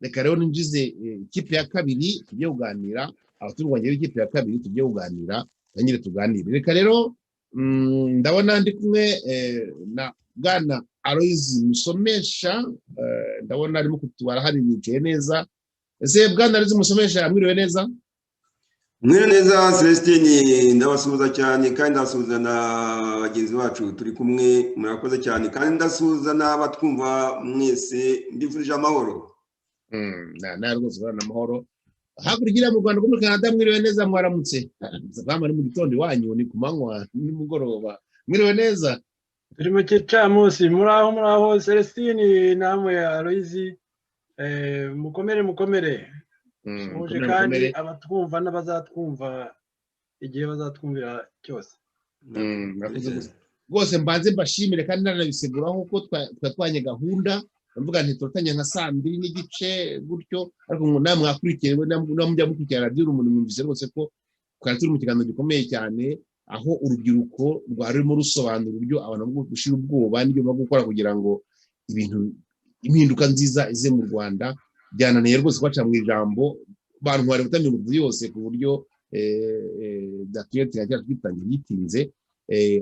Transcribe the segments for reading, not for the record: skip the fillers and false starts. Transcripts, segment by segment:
Reka rero ninjize ikipe ya kabiri tujye kuganira, abaturwanyi b'ikipe ya kabiri tujye kuganira, tangire tuganire. Reka rero ndabona ndi kumwe na Bwana Aloyizi Musomesha, ndabona arimo kutubara hari yicaye neza. Ese Bwana Aloyizi Musomesha, mwiriwe neza? Mwiriwe neza, Celestine. Ndabasuhuza cyane kandi ndabasuhuza na bagenzi bacu turi kumwe. Murakoze cyane, kandi ndasuhuza n'abatwumva mwese, mbifurije amahoro. Na rwose urabona amahoro hakurya mu Rwanda, muri Canada. Mwiriwe neza, mwaramutse? Bama ni mu gitondo iwanyu, ni ku manywa, nimugoroba? Mwiriwe neza? Turi mu gicamunsi. Muraho, muraho Celestine, namwe Aloyizi, mukomere, mukomere. Muje kandi abatwumva n'abazatwumva igihe bazatwumvira cyose. Rwose mbanze mbashimire kandi nanabiseguraho ko twatwanye gahunda, ndavuga nti turatanya nka saa 2:30 gutyo, ariko ngo namwe mwakurikiye, mujya mukurikira Radiyo Urumuri, mwumvise rwose ko twari turi mu kiganiro gikomeye cyane, aho urubyiruko rwari rurimo rusobanura uburyo abantu bagomba gushyira ubwoba n'ibyo bagomba gukora kugira ngo ibintu, impinduka nziza ize mu Rwanda. Byananiye rwose kubaca mu ijambo, bantwara iminota 30 yose, ku buryo byatumye gitangiye gitinze,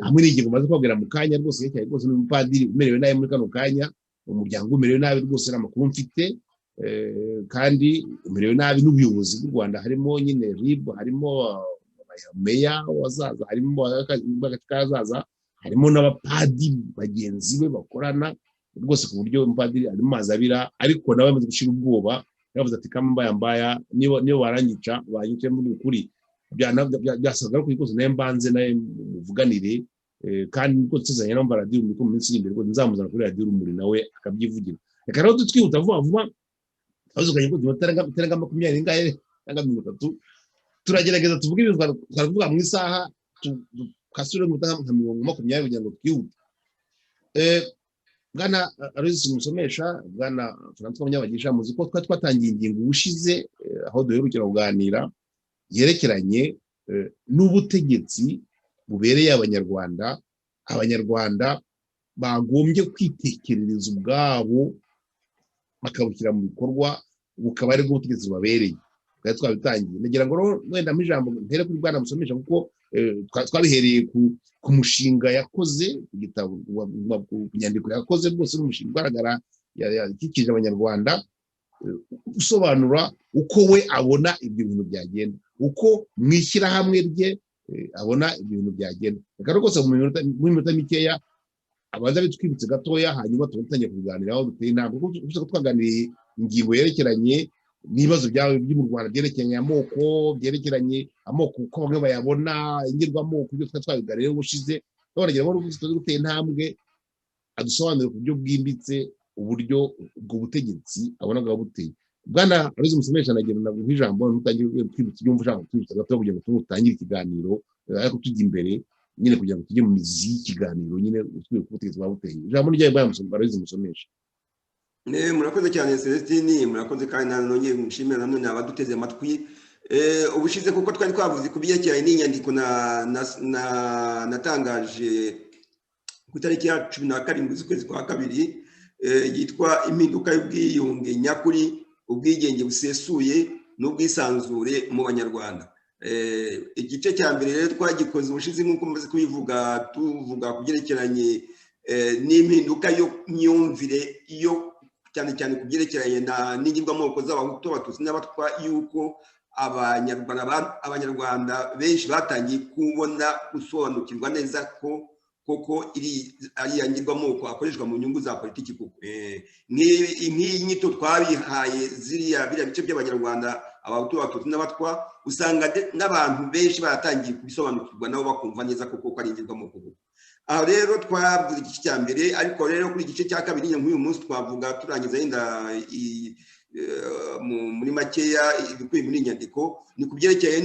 hamwe n'ingingo maze kubabwira mu kanya rwose yerekeye rwose n'umupadiri umerewe nabi muri kano kanya, umuryango umerewe nabi rwose, ni amakuru mfite, kandi umerewe nabi n'ubuyobozi bw'u Rwanda, harimo nyine RIB, harimo meya wazaza, harimo agace kazaza, harimo n'abapadiri bagenzi be bakorana rwose, ku buryo umupadiri ari mu mazi abira. Ariko nawe amaze gushyira ubwoba, yavuze ati: "Kama mbaya mbaya, niba baranyica, banyice." Muri ukuri byasaga ariko rwose nawe mbanze nawe muvuganire, kandi nubwo nsezeranye na Radiyo Urumuri ko mu minsi iri imbere rwose nzamuzana kuri Radiyo Urumuri nawe akabyivugira. Reka rero twihuta vuba vuba, twazuganye ko itarenga 20 ingahe cyangwa 30, turagerageza tuvuge ibintu twari kuvuga mu isaha, tukasubire mu nka 20 kugira ngo twihute. Bwana Aloysius Musomesha, Bwana Francois Munyabagisha, muzi ko twari twatangiye ingingo ubushize, aho duherukira kuganira, yerekeranye n'ubutegetsi bubereye Abanyarwanda, Abanyarwanda bagombye kwitekerereza ubwabo bakabushyira mu bikorwa, bukaba ari bwo butegetsi bubabereye. Twari twabitangiye. Nagira ngo wenda mu ijambo mpere kuri Bwana Musomesha, kuko twabihereye ku mushinga yakoze, ku gitabo, ku nyandiko yakoze rwose, n'umushinga ugaragara yakikije Abanyarwanda, usobanura uko we abona ibyo bintu byagenda, uko mu ishyirahamwe rye abona ibyo bintu byagenda. Reka rwose mu minota mikeya abanza bitwibutse gatoya, hanyuma tuba kubiganiraho duteye intambwe, kuko twaganiriye ingingo yerekeranye n'ibibazo byawe byo mu Rwanda, byerekeranye amoko, byerekeranye amoko uko bamwe bayabona, ingirwamoko, ibyo twari twabiganiriyeho ubushize. Nagira ngo rwose tuze gutera intambwe, adusobanurire ku buryo bwimbitse uburyo ubwo butegetsi abonaga buteye. Bwana Aloys Musomesha, nagira ngo ijambo ntutangire kwibutsa ibyo ushaka kutwibutsa gato kugira ngo tutangire ikiganiro, ariko tujya imbere nyine kugira ngo tujye mu mizi y'ikiganiro nyine, utwereke ubutegetsi bwa buteye. Ijambo ni ryawe, Bwana Aloys Musomesha. Murakoze cyane, Celestine, murakoze, kandi nongeye nshimira nanone abaduteze amatwi. Ubushize kuko twari twavuze ku byerekeranye n'inyandiko natangaje ku itariki ya 17 z'ukwezi kwa kabiri, yitwa "Impinduka y'ubwiyunge nyakuri, ubwigenge busesuye n'ubwisanzure mu Banyarwanda". Igice cya mbere rero twagikoze ubushize, nk'uko mumaze kubivuga, tuvuga ku byerekeranye n'impinduka y'imyumvire yo cyane cyane ku byerekeranye n'ingirwamoko z'Abahutu, Abatutsi n'Abatwa, yuko Abanyarwanda benshi batangiye kubona, gusobanukirwa neza ko koko ariya ngirwamoko akoreshwa mu nyungu za politiki. Koko nk'iyi nyito twabihaye ziriya biriya bice by'Abanyarwanda, Abahutu, Abatutsi n'Abatwa, usanga n'abantu benshi baratangiye kubisobanukirwa nabo bakumva neza koko ko ari ingirwamoko koko. Aho rero twavuze igice cya mbere, ariko rero kuri igice cya kabiri nk'uyu munsi twavuga turangiza yenda muri makeya ibikubiye muri iyi nyandiko, ni ku byerekeye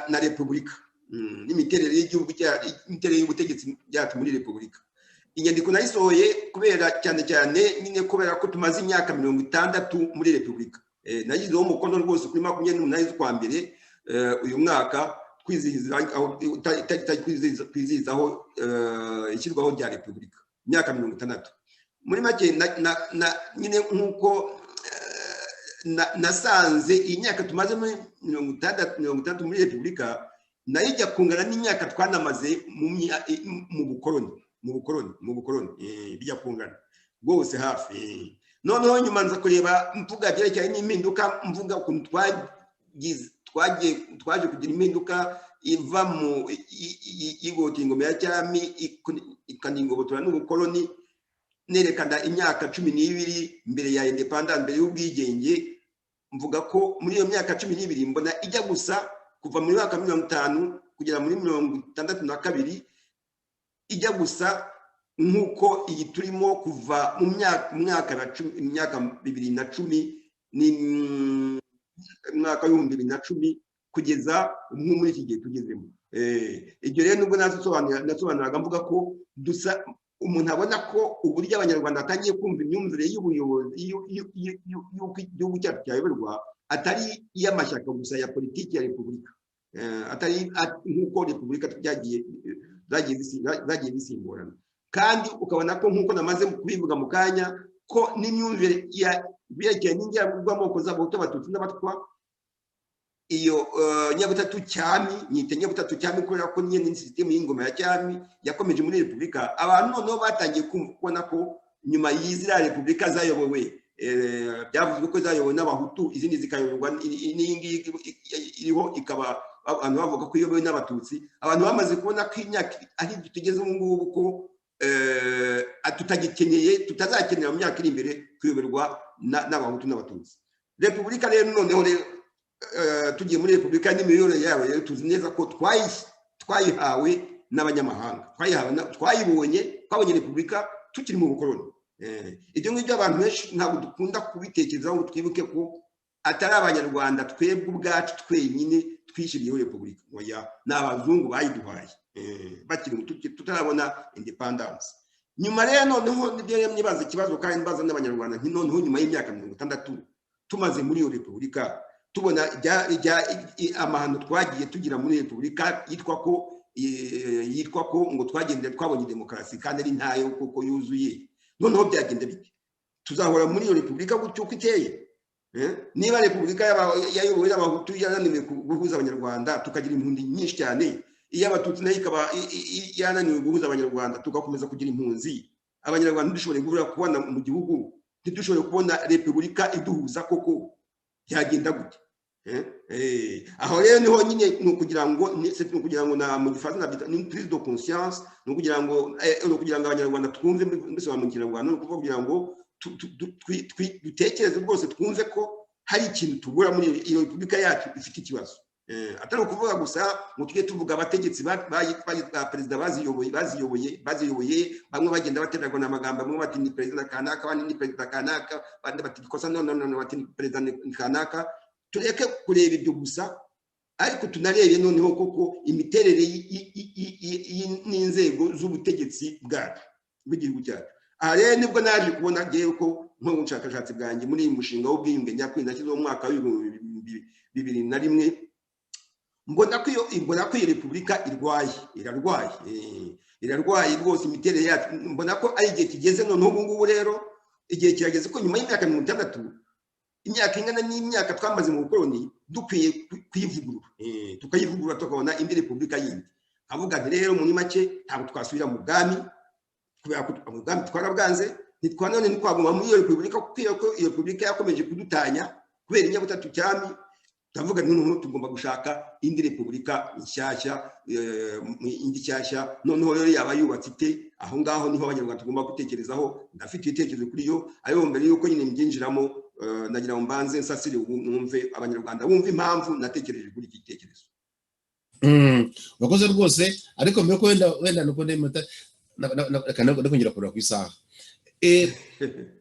na repubulika n'imiterere y'igihugu, imiterere y'ubutegetsi byacu muri repubulika. Inyandiko nayisohoye kubera cyane cyane nyine kubera ko tumaze imyaka 60 muri repubulika. Nashyizeho umukono rwose kuri 28 z'ukwa mbere uyu mwaka, twizihizaho ishyirwaho rya repubulika, imyaka 60. Muri make nyine nk'uko Nasanze iyi myaka tumaze muri 60 muri repubulika nayo ijya kungana n'imyaka twanamaze mu bukoroni, bijya kungana rwose hafi. Noneho nyuma nza kureba, mvuga byerekeranye n'impinduka, mvuga ukuntu twaje kugira impinduka iva mu igota ingoma ya cyami ikanigobotora n'ubukoroni, nerekana imyaka 12 mbere ya indépendance, mbere y'ubwigenge. Mvuga ko muri iyo myaka 12 mbona ijya gusa kuva muri mwaka 50 kugera muri 62, ijya gusa nk'uko iyi turimo kuva mu myaka 2010, ni mwaka w'2010 kugeza nko muri iki gihe tugezemo. Ibyo rero nubwo nasobanuraga mvuga ko dusa, umuntu abona ko uburyo Abanyarwanda batangiye kumva imyumvire y'ubuyobozi, y'uko igihugu cyacu cyayoborwa, atari iy'amashyaka gusa ya politiki ya repubulika, atari nk'uko repubulika zagiye zisimburana. Kandi ukabona ko, nk'uko namaze kubivuga mu kanya, ko n'imyumvire byerekeye n'ingirwamoko z'Abahutu, Abatutsi n'Abatwa, iyo nyabutatu cyami, nyita nyabutatu cyami kubera ko nyine ni sisitemu y'ingoma ya cyami yakomeje muri repubulika. Abantu noneho batangiye kubona ko nyuma y'iziriya repubulika zayobowe, byavuzwe ko zayobowe n'Abahutu, izindi zikayoborwa n'iyi ngiyi iriho ikaba abantu bavuga ko iyobowe n'Abatutsi, abantu bamaze kubona ko imyaka aho tugeze ubu ngubu ko tutagikeneye, tutazakenera mu myaka iri imbere kuyoborwa n'Abahutu n'Abatutsi. Repubulika rero, noneho rero tugiye muri repubulika n'imiyoborere yayo rero, tuzi neza ko twayihawe n'abanyamahanga, twayibonye, twabonye repubulika tukiri mu bukoroni. Ibyo ngibyo abantu benshi ntabwo dukunda kubitekerezaho ngo twibuke ko atari Abanyarwanda twebwe ubwacu twenyine twishyiriyeho repubulika. Oya, ni abazungu bayiduhaye bakiri tutarabona indépendance. Nyuma rero noneho nibyo rero mwibaza ikibazo, kandi mbaza n'Abanyarwanda nti: noneho nyuma y'imyaka 60 tumaze muri iyo repubulika, tubona amahano twagiye tugira muri repubulika yitwa ko ngo twagenda twabonye demokarasi kandi ari ntayo kuko yuzuye, noneho byagenda bite? Tuzahora muri iyo repubulika gutyo uko iteye? Niba repubulika yayobowe n'Abahutu yananiwe guhuza Abanyarwanda, tukagira impunzi nyinshi cyane, iyo Abatutsi nayo ikaba yananiwe guhuza Abanyarwanda, tugakomeza kugira impunzi, Abanyarwanda ntidushobore kubona mu gihugu, ntidushobore kubona repubulika iduhuza koko, byagenda gute? Aho rero niho nyine ni ukugira ngo na mu Gifaransa nabyita ni prise de conscience, ni ukugira ngo Abanyarwanda twumve, mbisobanura mu Kinyarwanda, ni ukuvuga kugira ngo dutekereze rwose, twumve ko hari ikintu tubura muri iyo repubulika yacu ifite ikibazo. Atari ukuvuga gusa ngo tujye tuvuga abategetsi ba perezida baziyoboye, bamwe bagenda batererwa amagambo, bamwe bati ni perezida kanaka, abandi ni perezida kanaka, abandi bati ikosa, no no no, bati ni perezida kanaka. Tureke kureba ibyo gusa, ariko tunarebe noneho koko imiterere n'inzego z'ubutegetsi bwacu bw'igihugu cyacu. Aha rero nibwo naje kubona ngewe ko nk'ubushakashatsi bwanjye muri uyu mushinga w'ubwiyunge nyakuri nashyizeho mu mwaka w'2001, mbona ko iyo repubulika irwaye, irarwaye, irarwaye rwose imiterere yacu. Mbona ko ari igihe kigeze noneho ubu ngubu rero, igihe kirageze ko nyuma y'imyaka 60, imyaka ingana n'imyaka twamaze mu bukoroni, dukwiye kuyivugurura, tukayivugurura, tukabona indi repubulika yindi. Avuga nti rero muri make ntabwo twasubira mu bwami kubera ko mu bwami twarabwanze, none ntitwaguma muri iyo repubulika kubera ko iyo repubulika yakomeje kudutanya kubera inyabutatu cyami. Turavuga noneho tugomba gushaka indi repubulika nshyashya, indi nshyashya. Noneho rero yaba yubatse ite? Aho ngaho niho Abanyarwanda tugomba gutekerezaho. Ndafite ibitekerezo kuri yo, ariko mbere y'uko nyine mbyinjiramo, nagira ngo mbanze nsasire mwumve, Abanyarwanda bumve impamvu natekereje kuri iki gitekerezo. Urakoze rwose, ariko mbere ko wenda nuko ndemeta reka ndakongera kureba ku isaha.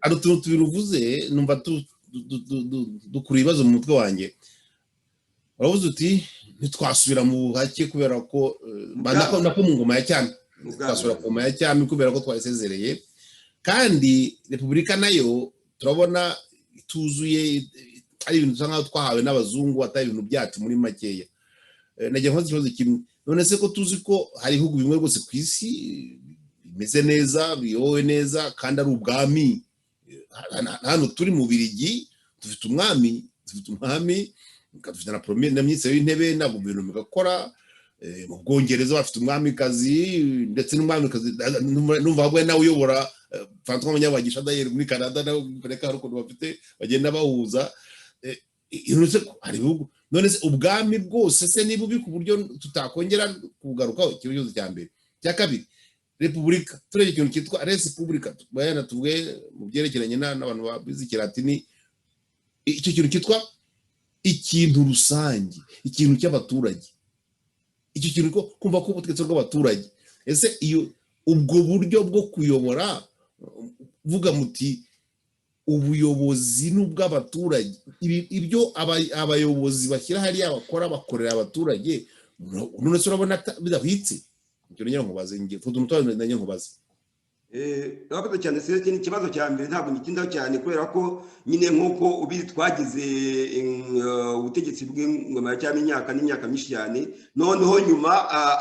Hari utuntu tubiri uvuze numva dukura ibibazo mu mutwe wanjye. Uravuze uti ntitwasubira mu buhake kubera ko nako mu ngoma ya cyami, twasubira ku ngoma ya cyami kubera ko twayisezereye, kandi repubulika nayo turabona ituzuye, ari ibintu dusa nkaho twahawe n'abazungu, atari ibintu byacu. Muri makeya nagira nkoze ikibazo kimwe: none se ko tuzi ko hari ibihugu bimwe rwose ku isi bimeze neza, biyobowe neza, kandi ari ubwami, hano turi mu Birigi Dufite umwami, dufite umwami, dufite na premier na minisitiri w'intebe, ntabwo ibintu bigakora. Mu Bwongereza bafite umwamikazi, ndetse n'umwamikazi numva ahubwo nawe uyobora, François Munyabagisha d'ailleurs muri Canada nawe reka hari ukuntu bafite bagenda bahuza. Hari ibihugu. None se ubwami bwose se ni bubi ku buryo tutakongera kugarukaho? Ikibazo cya mbere. Cya kabiri, repubulika. Turebye ikintu cyitwa res publica, bayana tuvuge mu byerekeranye n'abantu babizi ikilatini, icyo kintu cyitwa ikintu rusange, ikintu cy'abaturage, icyo kintu ko kumva ko ubutegetsi bw'abaturage, ese iyo ubwo buryo bwo kuyobora, vuga muti ubuyobozi ni ubw'abaturage, ibyo abayobozi bashyira hariya bakora, bakorera abaturage, none se urabona bidahwitse? Icyo ngira nkubaze, ngiye utuntu twawe nkubaze. Urakoze cyane, Celestin. Ikibazo cya mbere ntabwo ngitindaho cyane, kubera ko nyine nk'uko ubizi twagize ubutegetsi bw'ingoma ya cyami imyaka n'imyaka myinshi cyane. Noneho nyuma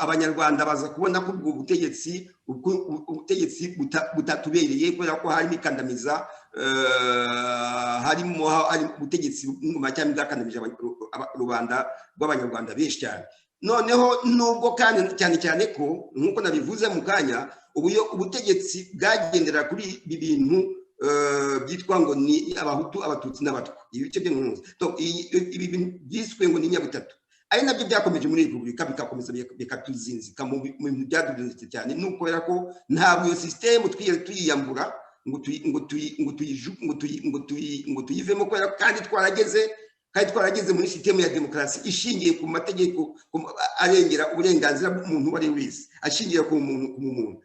Abanyarwanda baza kubona ko ubwo butegetsi butatubereye, kubera ko harimo ikandamiza, harimo ubutegetsi bw'ingoma ya cyami bwakandamije rubanda rw'Abanyarwanda benshi cyane. Noneho nubwo kandi cyane cyane ko nk'uko nabivuze mu kanya, ubutegetsi bwagendera kuri ibi bintu byitwa ngo ni Abahutu, Abatutsi n'Abatwa, ibice by'impunzi, ibi bintu byiswe ngo ni nyabutatu, ari nabyo byakomeje muri repubulika, bikakomeza bikatuzinzika mu bintu byatuzinzitse cyane. Ni ukubera ko ntabwo iyo sisitemu twigeze tuyiyambura ngo tuyivemo, kubera kandi twarageze muri sisitemu ya demokarasi ishingiye ku mategeko arengera uburenganzira bw'umuntu uwo ari we wese, ashingiye ku muntu.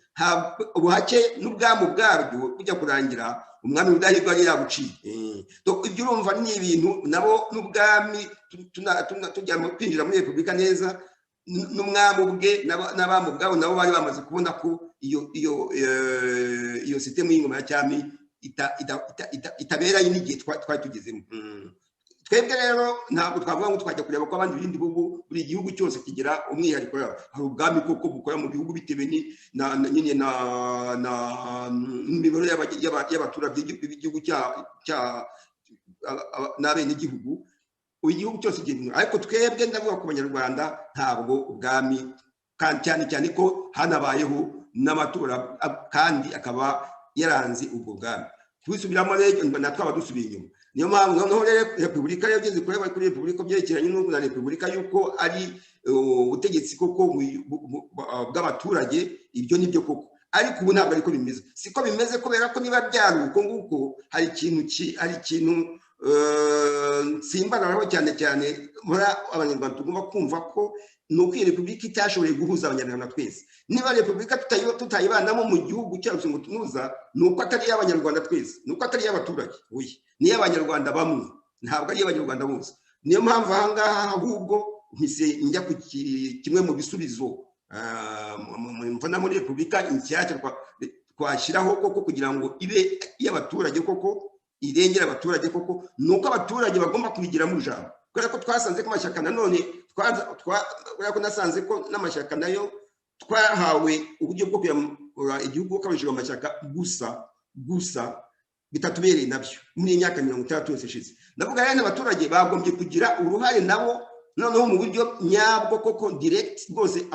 Ubuhake n'ubwami ubwabyo bujya kurangira, umwami Rudahigwa yari yabuciye. Ibyo urumva ni ibintu nabo n'ubwami tujya kwinjira muri repubulika neza, n'umwami ubwe n'abami ubwabo nabo bari bamaze kubona ko iyo sisitemu y'ingoma ya cyami itaberanye n'igihe twari tugezemo twebwe. Rero ntabwo twavuga ngo twajya kureba ko abandi ibindi bihugu, buri gihugu cyose kigira umwihariko. Hari ubwami koko bukora mu bihugu bitewe nyine n'imibereho y'abaturage b'igihugu n'abenegihugu, igihugu cyose kigira. Ariko twebwe, ndavuga ku Banyarwanda, ntabwo ubwami, cyane cyane ko hanabayeho n'amatora kandi akaba yaranze ubwo bwami, kubisubiramo rero twaba dusubiye inyuma. Niyo mpamvu noneho rero repubulika rero ugeze kureba kuri repubulika, byerekeranye na repubulika, yuko ari ubutegetsi koko bw'abaturage, ibyo ni byo koko. Ariko ubu ntabwo ariko bimeze, siko bimeze, kubera ko niba byari uko nguko, hari ikintu nsimbararaho cyane cyane muri Abanyarwanda tugomba kumva ko ni uko iyi repubulika itashoboye guhuza Abanyarwanda twese. Niba repubulika tutayibanamo mu gihugu cyacu ngo tunuza, ni uko atari iy'Abanyarwanda twese, ni uko atari iy'abaturage, oya, ni iy'Abanyarwanda bamwe, ntabwo ari iy'Abanyarwanda bose. Niyo mpamvu aha ngaha ahubwo mpise njya ku kimwe mu bisubizo mbona muri repubulika inshyashya twashyiraho koko kugira ngo ibe iy'abaturage koko, irengera abaturage koko, ni uko abaturage bagomba kubigiramo ijambo. Kubera ko twasanze ko amashyaka nanone, kubera ko nasanze ko n'amashyaka nayo twahawe uburyo bwo kuyobora igihugu hakoreshejwe amashyaka gusa gusa, bitatubereye nabyo muri iyi myaka 60 yose ishize. Ndavuga rero n'abaturage bagombye kugira uruhare nabo noneho mu buryo nyabwo koko, direct rwose,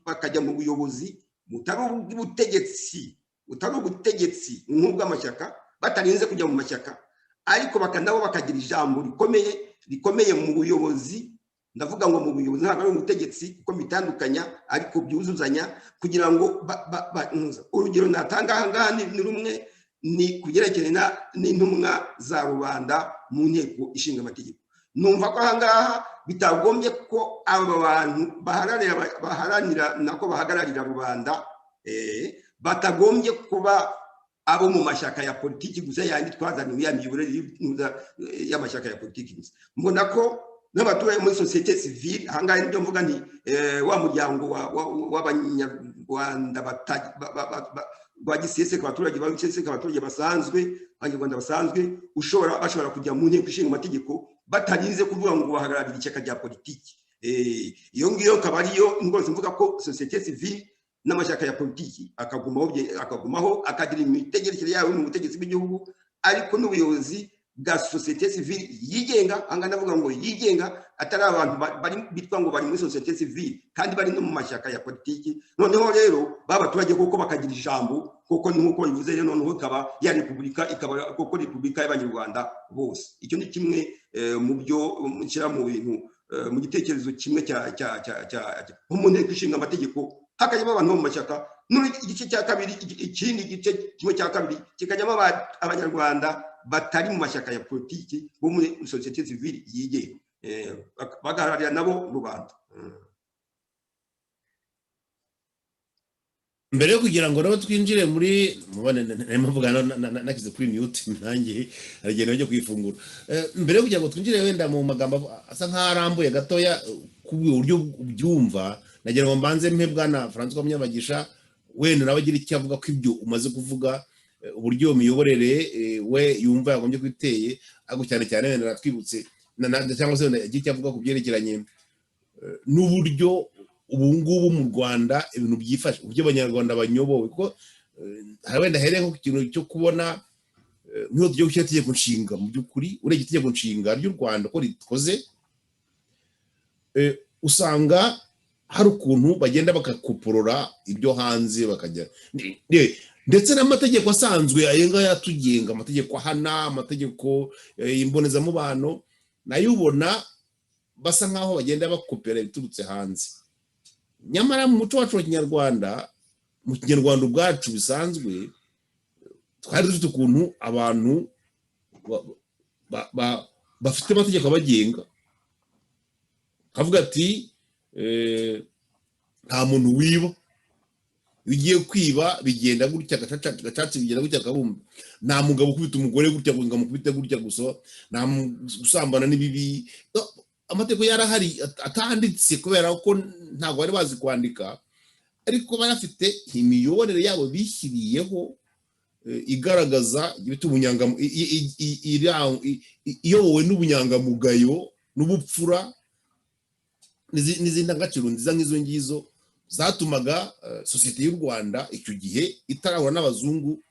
bakajya mu buyobozi butari ubutegetsi, butari ubutegetsi nk'ubw'amashyaka, batarinze kujya mu mashyaka, ariko nabo bakagira ijambo rikomeye rikomeye mu buyobozi. Ndavuga ngo mu buyobozi, ntabwo ari ubutegetsi, kuko bitandukanya ariko byuzuzanya. Kugira ngo urugero natanga aha ngaha ni rumwe, ni ku byerekeranye n'intumwa za rubanda mu Nteko Ishinga Amategeko. Numva ko aha ngaha bitagombye ko aba bantu baharanira, nako bahagararira rubanda, batagombye kuba abo mu mashyaka ya politiki gusa yandi twazaniwe, ya miyoborere y'amashyaka ya politiki gusa. Mbona ko n'abaturage muri sosiyete sivile, ahangaha nibyo mvuga nti wa muryango w'Abanyarwanda rwa giseseka, abaturage ba giseseka, abaturage basanzwe, Abanyarwanda basanzwe, ushobora bashobora kujya mu Nteko Ishinga Amategeko batarinze kuvuga ngo bahagararira ishyaka rya politiki. Iyo ngiyo akaba ariyo rwose mvuga ko sosiyete sivile n'amashyaka ya politiki akagumaho, akagira imitegekere yayo mu butegetsi bw'igihugu, ariko n'ubuyobozi bwa sosiyete sivile yigenga. Aha ndavuga ngo yigenga, atari abantu bitwa ngo bari muri sosiyete sivile kandi bari no mu mashyaka ya politiki. Noneho rero ba baturage koko bakagira ijambo koko, nk'uko bivuze rero, noneho ikaba ya repubulika, ikaba koko repubulika y'Abanyarwanda bose. Icyo ni kimwe mu byo nshyira mu bintu, mu gitekerezo kimwe cya nko mu Nteko Ishinga Amategeko hakajyamo abantu bo mu mashyaka. Igice cya kabiri, ikindi gice kimwe cya kabiri kikajyamo Abanyarwanda batari mu mashyaka ya politiki, bo muri sosiyete sivile yigenga, bagaharanira nabo rubanda. Mbere yo kugira ngo nabo twinjire muri muvugana, nashyize kuri mute nanjye aragenda bajya kuyifungura. Mbere yo kugira ngo twinjire wenda mu magambo asa nk'aho arambuye gatoya ku buryo ubyumva, nagira ngo mbanze mpe bwana Francois Munyabagisha wenda nawe agira icyo avuga ko ibyo umaze kuvuga, uburyo miyoborere we yumva yagombye kuba iteye, ariko cyane cyane wenda natwibutse cyangwa se wenda agira icyo avuga ku byerekeranye n'uburyo ubu ngubu mu Rwanda ibintu byifashe, uburyo Abanyarwanda banyobowe, kuko wenda ahereye nko ku kintu cyo kubona nk'iyo tugiye gushyira itegeko nshinga. Mu by'ukuri urebye itegeko nshinga ry'u Rwanda uko rikoze, usanga hari ukuntu bagenda bakakoporora ibyo hanze, bakajya ndetse n'amategeko asanzwe ayo ngayo atugenga, amategeko ahana, amategeko imbonezamubano, nayo ubona basa nk'aho bagenda bakopera ibiturutse hanze. Nyamara mu muco wacu wa kinyarwanda, mu kinyarwanda ubwacu bisanzwe, twari dufite ukuntu abantu bafite amategeko abagenga, akavuga ati nta muntu wiba, iyo ugiye kwiba bigenda gutya, gacaca bigenda gutya, akabumba, nta mugabo ukubita umugore gutya ngo amukubite gutya gusa, nta gusambana n'ibibi. Amategeko yarahari atanditse kubera ko ntabwo bari bazi kwandika, ariko bari bafite imiyoborere yabo bishyiriyeho igaragaza iyobowe n'ubunyangamugayo n'ubupfura n'izindi ndangagaciro nziza nk'izo ngizo zatumaga sosiyete y'u Rwanda icyo gihe itarahura n'abazungu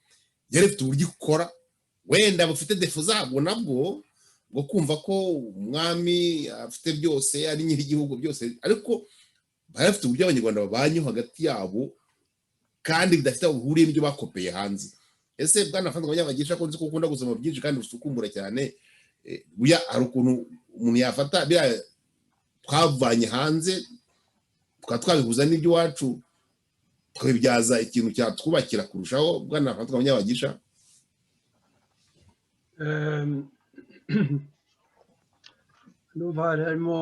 yari ifite uburyo ikora. Wenda bufite défauts zabwo nabwo bwo kumva ko umwami afite byose, ari nyir'igihugu byose, ariko bari bafite uburyo Abanyarwanda babanyeho hagati yabo kandi bidafite aho bihuriye n'ibyo bakopeye hanze. Ese bwana Francois Munyabagisha, ko nzi ko ukunda gusoma byinshi kandi usukumbura cyane, buya hari ukuntu umuntu yafata biriya twavanye hanze tukaba twabihuza n'iby'iwacu, tukabibyaza ikintu cyatwubakira kurushaho, bwana Francois Munyabagisha? Ndumva harimo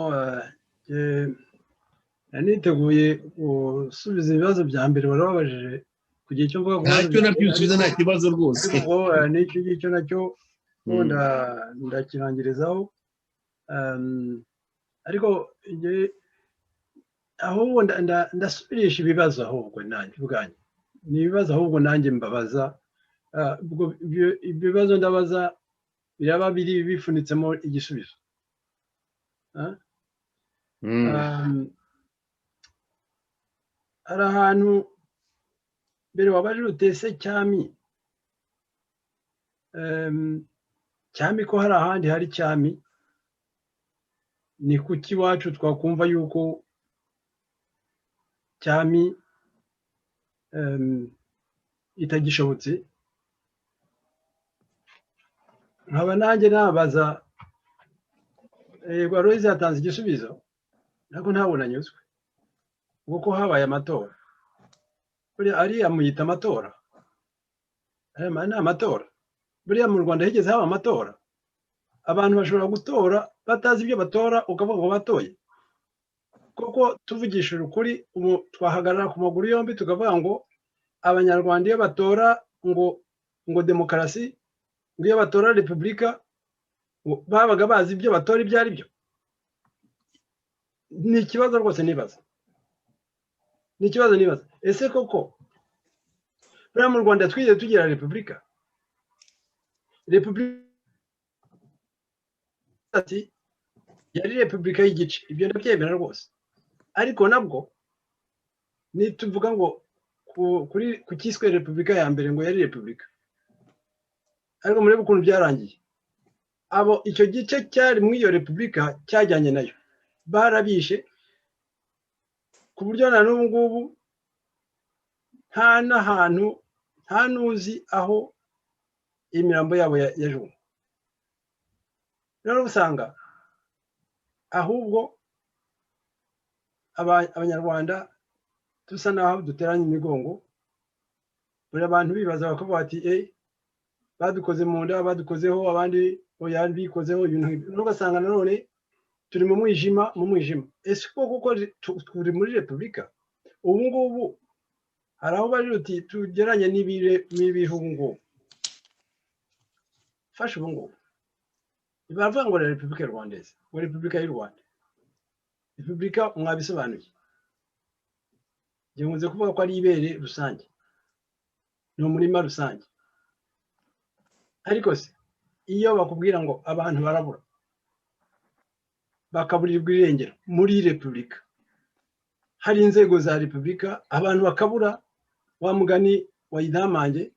niteguye gusubiza ibibazo bya mbere wari wabajije kugira icyo mvuga. Ntacyo nabyo usubiza, nta kibazo rwose. N'icyo ngicyo nacyo ndakirangirizaho, ariko ahubwo ndasubirisha ibibazo, ahubwo nanjye ubwanjye ni ibibazo, ahubwo nanjye mbabaza. Ibibazo ndabaza biraba biri bifunitsemo igisubizo. Hari ahantu mbere wabajije utese cyami, cyami ko hari ahandi hari cyami, ni kuki iwacu twakumva yuko cyami itagishobotse? Nkaba nanjye nabaza, yego Aloyizi yatanze igisubizo ariko ntabwo nanyuzwe, kuko habaye amatora. Buriya ariya muyita amatora, ariya ni amatora. Buriya mu Rwanda higeze haba amatora? Abantu bashobora gutora batazi ibyo batora, ukavuga ngo batoye koko? Tuvugishije ukuri, ubu twahagarara ku maguru yombi tukavuga ngo Abanyarwanda iyo batora ngo demokarasi, ngo iyo batora repubulika, babaga bazi ibyo batora ibyo ari byo? Ni ikibazo rwose nibaza, ni ikibazo nibaza. Ese koko buriya mu Rwanda twigeze tugira repubulika? Repubulika ati yari repubulika y'igice, ibyo ndabyemera rwose, ariko nabwo nituvuga ngo ku cyiswe repubulika ya mbere ngo yari repubulika, ariko murebe ukuntu byarangiye. Abo icyo gice cyari muri iyo repubulika cyajyanye nayo barabishe, ku buryo na n'ubu ngubu nta n'ahantu, nta n'uzi aho imirambo yabo yajugunywe. Rero usanga ahubwo Abanyarwanda dusa naho duteranye imigongo. Buri abantu bibaza bakavuga bati: "E, badukoze mu nda, badukozeho," abandi oya, bikozeho ibintu nk'ibyo. Ugasanga nanone turi mu mwijima, mu mwijima. Ese koko turi muri repubulika ubu ngubu? Hari aho bari uti tugeranye n'ibihe ubu ngubu. Fashe ubu ngubu baravuga ngo ni Repubulika Rwandaise, ngo Repubulika y'u Rwanda. Repubulika mwabisobanuye. Njye nkunze kuvuga ko ari ibere rusange, ni umurima rusange. Ariko se iyo bakubwira ngo abantu barabura, bakaburirwa irengero muri repubulika, hari inzego za repubulika, abantu bakabura, wa mugani wa Idamange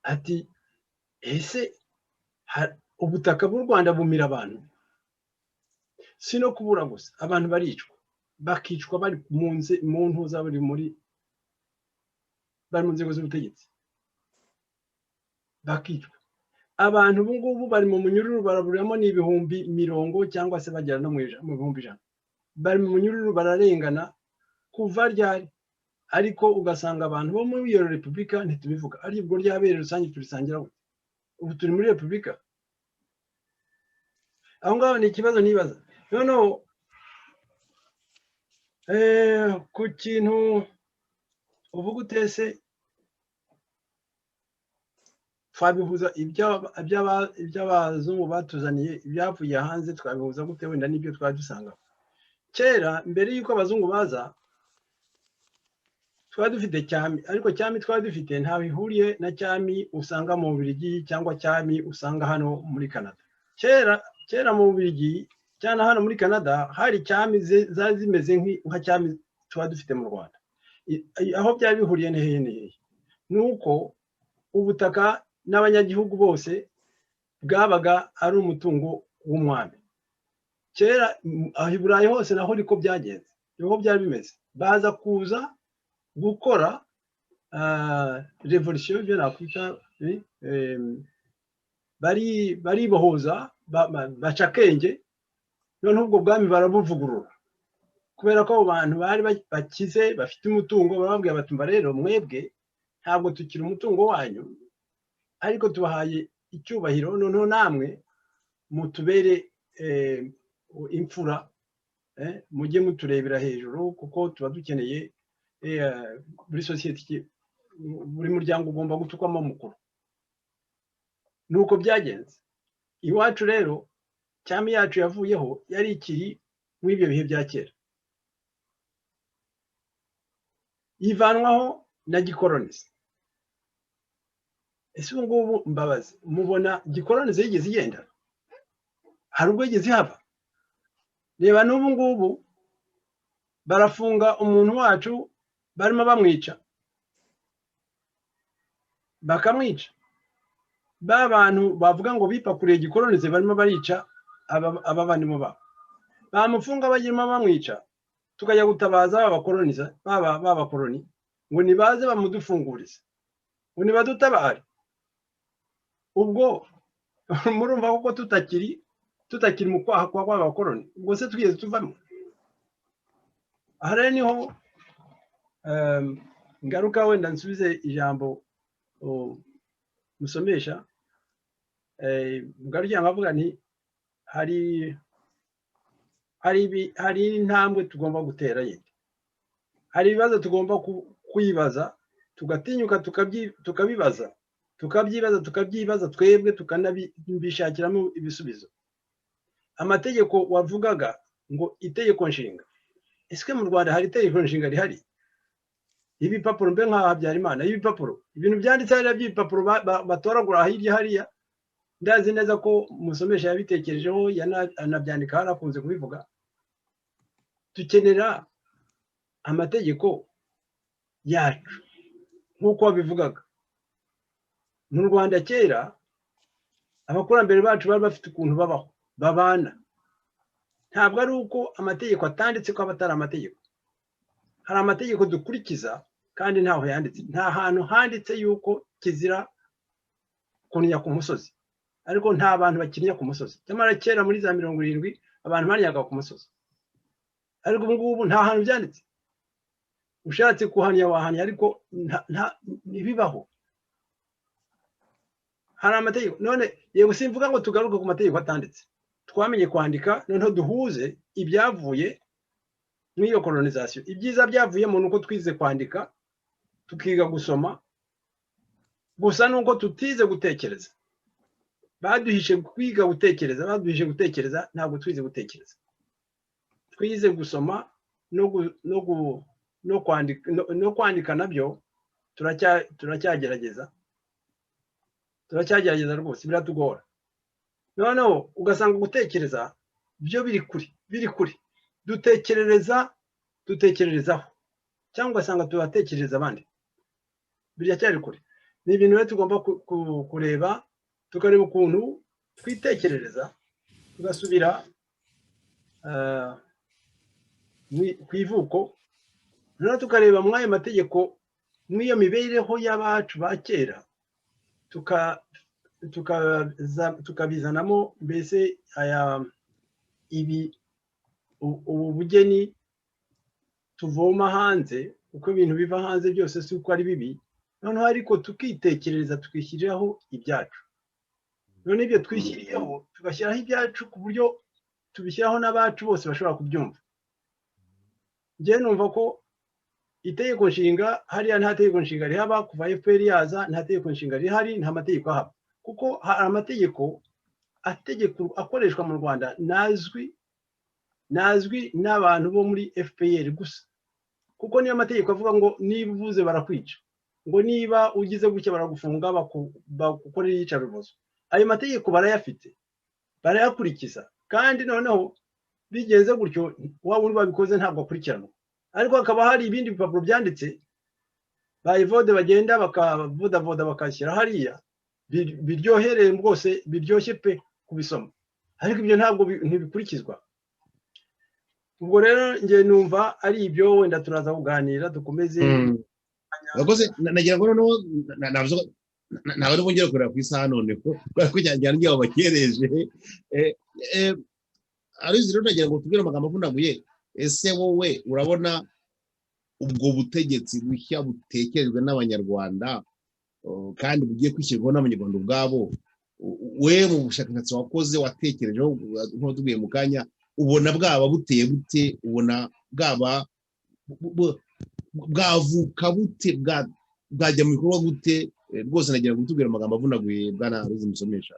ati: "Ese ubutaka bw'u Rwanda bumira abantu?" Si no kubura gusa, abantu baricwa, bakicwa bari mu ntuza, bari mu nzego z'ubutegetsi, bakicwa. Abantu ubu ngubu bari mu munyururu, baraburiramo ni ibihumbi mirongo cyangwa se bagera no mu 100,000, bari mu munyururu, bararengana kuva ryari? Ariko ugasanga abantu bo muri iyo repubulika ntitubivuga. Ari ubwo ryabere rusange turisangira gute? Ubu turi muri repubulika? Aho ngaho ni ikibazo nibaza. Noneho ku kintu uvuga utese twabihuza iby'abazungu batuzaniye, ibyavuye hanze, twabihuza gute wenda n'ibyo twari dusanga kera mbere y'uko abazungu baza? Twari dufite cyami, ariko cyami twari dufite ntaho ihuriye na cyami usanga mu Bubiligi cyangwa cyami usanga hano muri Canada. Kera kera mu Bubiligi cyangwa hano muri Canada hari cyami zari zimeze nka cyami tuba dufite mu Rwanda. Aho byari bihuriye ni hehe? Ni hehe? Ni uko ubutaka n'abanyagihugu bose bwabaga ari umutungo w'umwami. Kera aho i Burayi hose naho niko byagenze, niho byari bimeze. Baza kuza gukora revolution, ibyo nakwita baribohoza, baca akenge. Noneho ubwo bwami barabuvugurura, kubera ko abo bantu bari bakize, bafite umutungo. Barababwira bati: "Mba rero mwebwe ntabwo tukiri umutungo wanyu, ariko tubahaye icyubahiro, noneho namwe mutubere imfura, mujye muturebera hejuru, kuko tuba dukeneye muri sosiyete buri muryango ugomba gutukwamo mukuru." Nuko byagenze iwacu rero. Cyami yacu yavuyeho yari ikiri muri ibyo bihe bya kera, ivanwaho na gikoronize. Ese ubu ngubu mbabazi, mubona gikoronize yigeze igenda? Hari ubwo yigeze ihava? Reba n'ubu ngubu barafunga umuntu wacu, barimo bamwica, bakamwica. Ba bantu bavuga ngo bipakuriye gikoronize barimo barica abavandimwe babo, bamufunga bagirimo bamwica, tukajya gutabaza babakoroniza, baba babakoroni, ngo nibaze bamudufungurize, ngo nibadutabare. Ubwo murumva koko tutakiri mu kwaha kwa bakoroni? Ubwo se twigeze tuvamo? Aha rero niho ngaruka wenda nsubize ijambo musomesha. Ngarukira nkavuga nti hari intambwe tugomba gutera yindi, hari ibibazo tugomba kwibaza, tugatinyuka tukabibaza, tukabyibaza, tukabyibaza twebwe, tukanabishakiramo ibisubizo. Amategeko wavugaga ngo itegeko nshinga, ese mu Rwanda hari itegeko nshinga rihari? Ibipapuro mbe nka Habyarimana, ibipapuro, ibintu byanditse hariya by'ibipapuro batoragura hirya hariya. Ndazi neza ko musomesha yabitekerejeho, anabyandika, harakunze kubivuga. Dukenera amategeko yacu nk'uko wabivugaga. Mu Rwanda kera Abakurambere bacu bari bafite ukuntu babaho, babana. Ntabwo ari uko amategeko atanditse ko aba atari amategeko. Hari amategeko dukurikiza kandi ntaho yanditse, nta hantu handitse yuko kizira kunnya ku musozi, ariko nta bantu bakinnya ku musozi. Nyamara kera muri za 70 abantu bannyaga ku musozi, ariko ubu ngubu nta hantu byanditse. Ushatse kuhanya wahanya, ariko ntibibaho. Hari amategeko. None yego, simvuga ngo tugaruke ku mategeko atanditse. Twamenye kwandika, noneho duhuze ibyavuye muri iyo colonisation. Ibyiza byavuyemo ni uko twize kwandika, tukiga gusoma. Gusa nuko tutize gutekereza. Baduhishe kwiga gutekereza, baduhishe gutekereza. Ntabwo twize gutekereza. Twize gusoma no kwandika, nabyo turacyagerageza, turacyagerageza rwose, biratugora. Noneho ugasanga gutekereza byo biri kure, biri kure. Dutekerereza, dutekererezaho, cyangwa ugasanga tubatekerereza abandi, biracyari kure. Ni ibintu rero tugomba kureba, tukareba ukuntu twitekerereza, tugasubira ku ivuko. Noneho tukareba muri ayo mategeko, muri iyo mibereho y'abacu ba kera, tukabizanamo mbese aya ibi ubu bugeni tuvoma hanze, uko ibintu biva hanze byose si uko ari bibi. Noneho ariko tukitekerereza, tukishyiriraho ibyacu. None ibyo twishyiriyeho, tugashyiraho ibyacu ku buryo tubishyiraho n'abacu bose bashobora kubyumva. Njyewe numva ko itegeko nshinga hariya, nta tegeko nshinga rihaba. Kuva FPR yaza nta tegeko nshinga rihari, nta mategeko ahaba, kuko hari amategeko ategeko akoreshwa mu Rwanda nazwi, nazwi n'abantu bo muri FPR gusa, kuko niyo mategeko avuga ngo niba uvuze barakwica, ngo niba ugize gutya baragufunga, bagukorera iyicarubozo. Ayo mategeko barayafite, barayakurikiza, kandi noneho bigenze gutyo wa wundi wabikoze ntabwo akurikiranwa. Ariko hakaba hari ibindi bipapuro byanditse ba Evode bagenda bakavodavoda bakashyira hariya, biryohereye rwose, biryoshye pe kubisoma, ariko ibyo ntabwo ntibikurikizwa. Ubwo rero njye numva ari ibyo. Wenda turaza kuganira, dukomeze. Urakoze. Nagira ngo noneho ntabwo ari bongere kureba ku isaha noneho, kubera ko cyane cyane igihe wabakereje. Arizi rero, nagira ngo tubwire amagambo avunaguye: ese wowe urabona ubwo butegetsi bushya butekerejwe n'Abanyarwanda kandi bugiye kwishyirwaho n'Abanyarwanda ubwabo, we mu bushakashatsi wakoze, watekerejeho nk'uko tubwiye mu kanya, ubona bwaba buteye bute? Ubona bwaba bwavuka bute? Bwajya mu bikorwa gute? Rwose nagira ngo tubwire amagambo avunaguye, bwana Aloys Musomesha.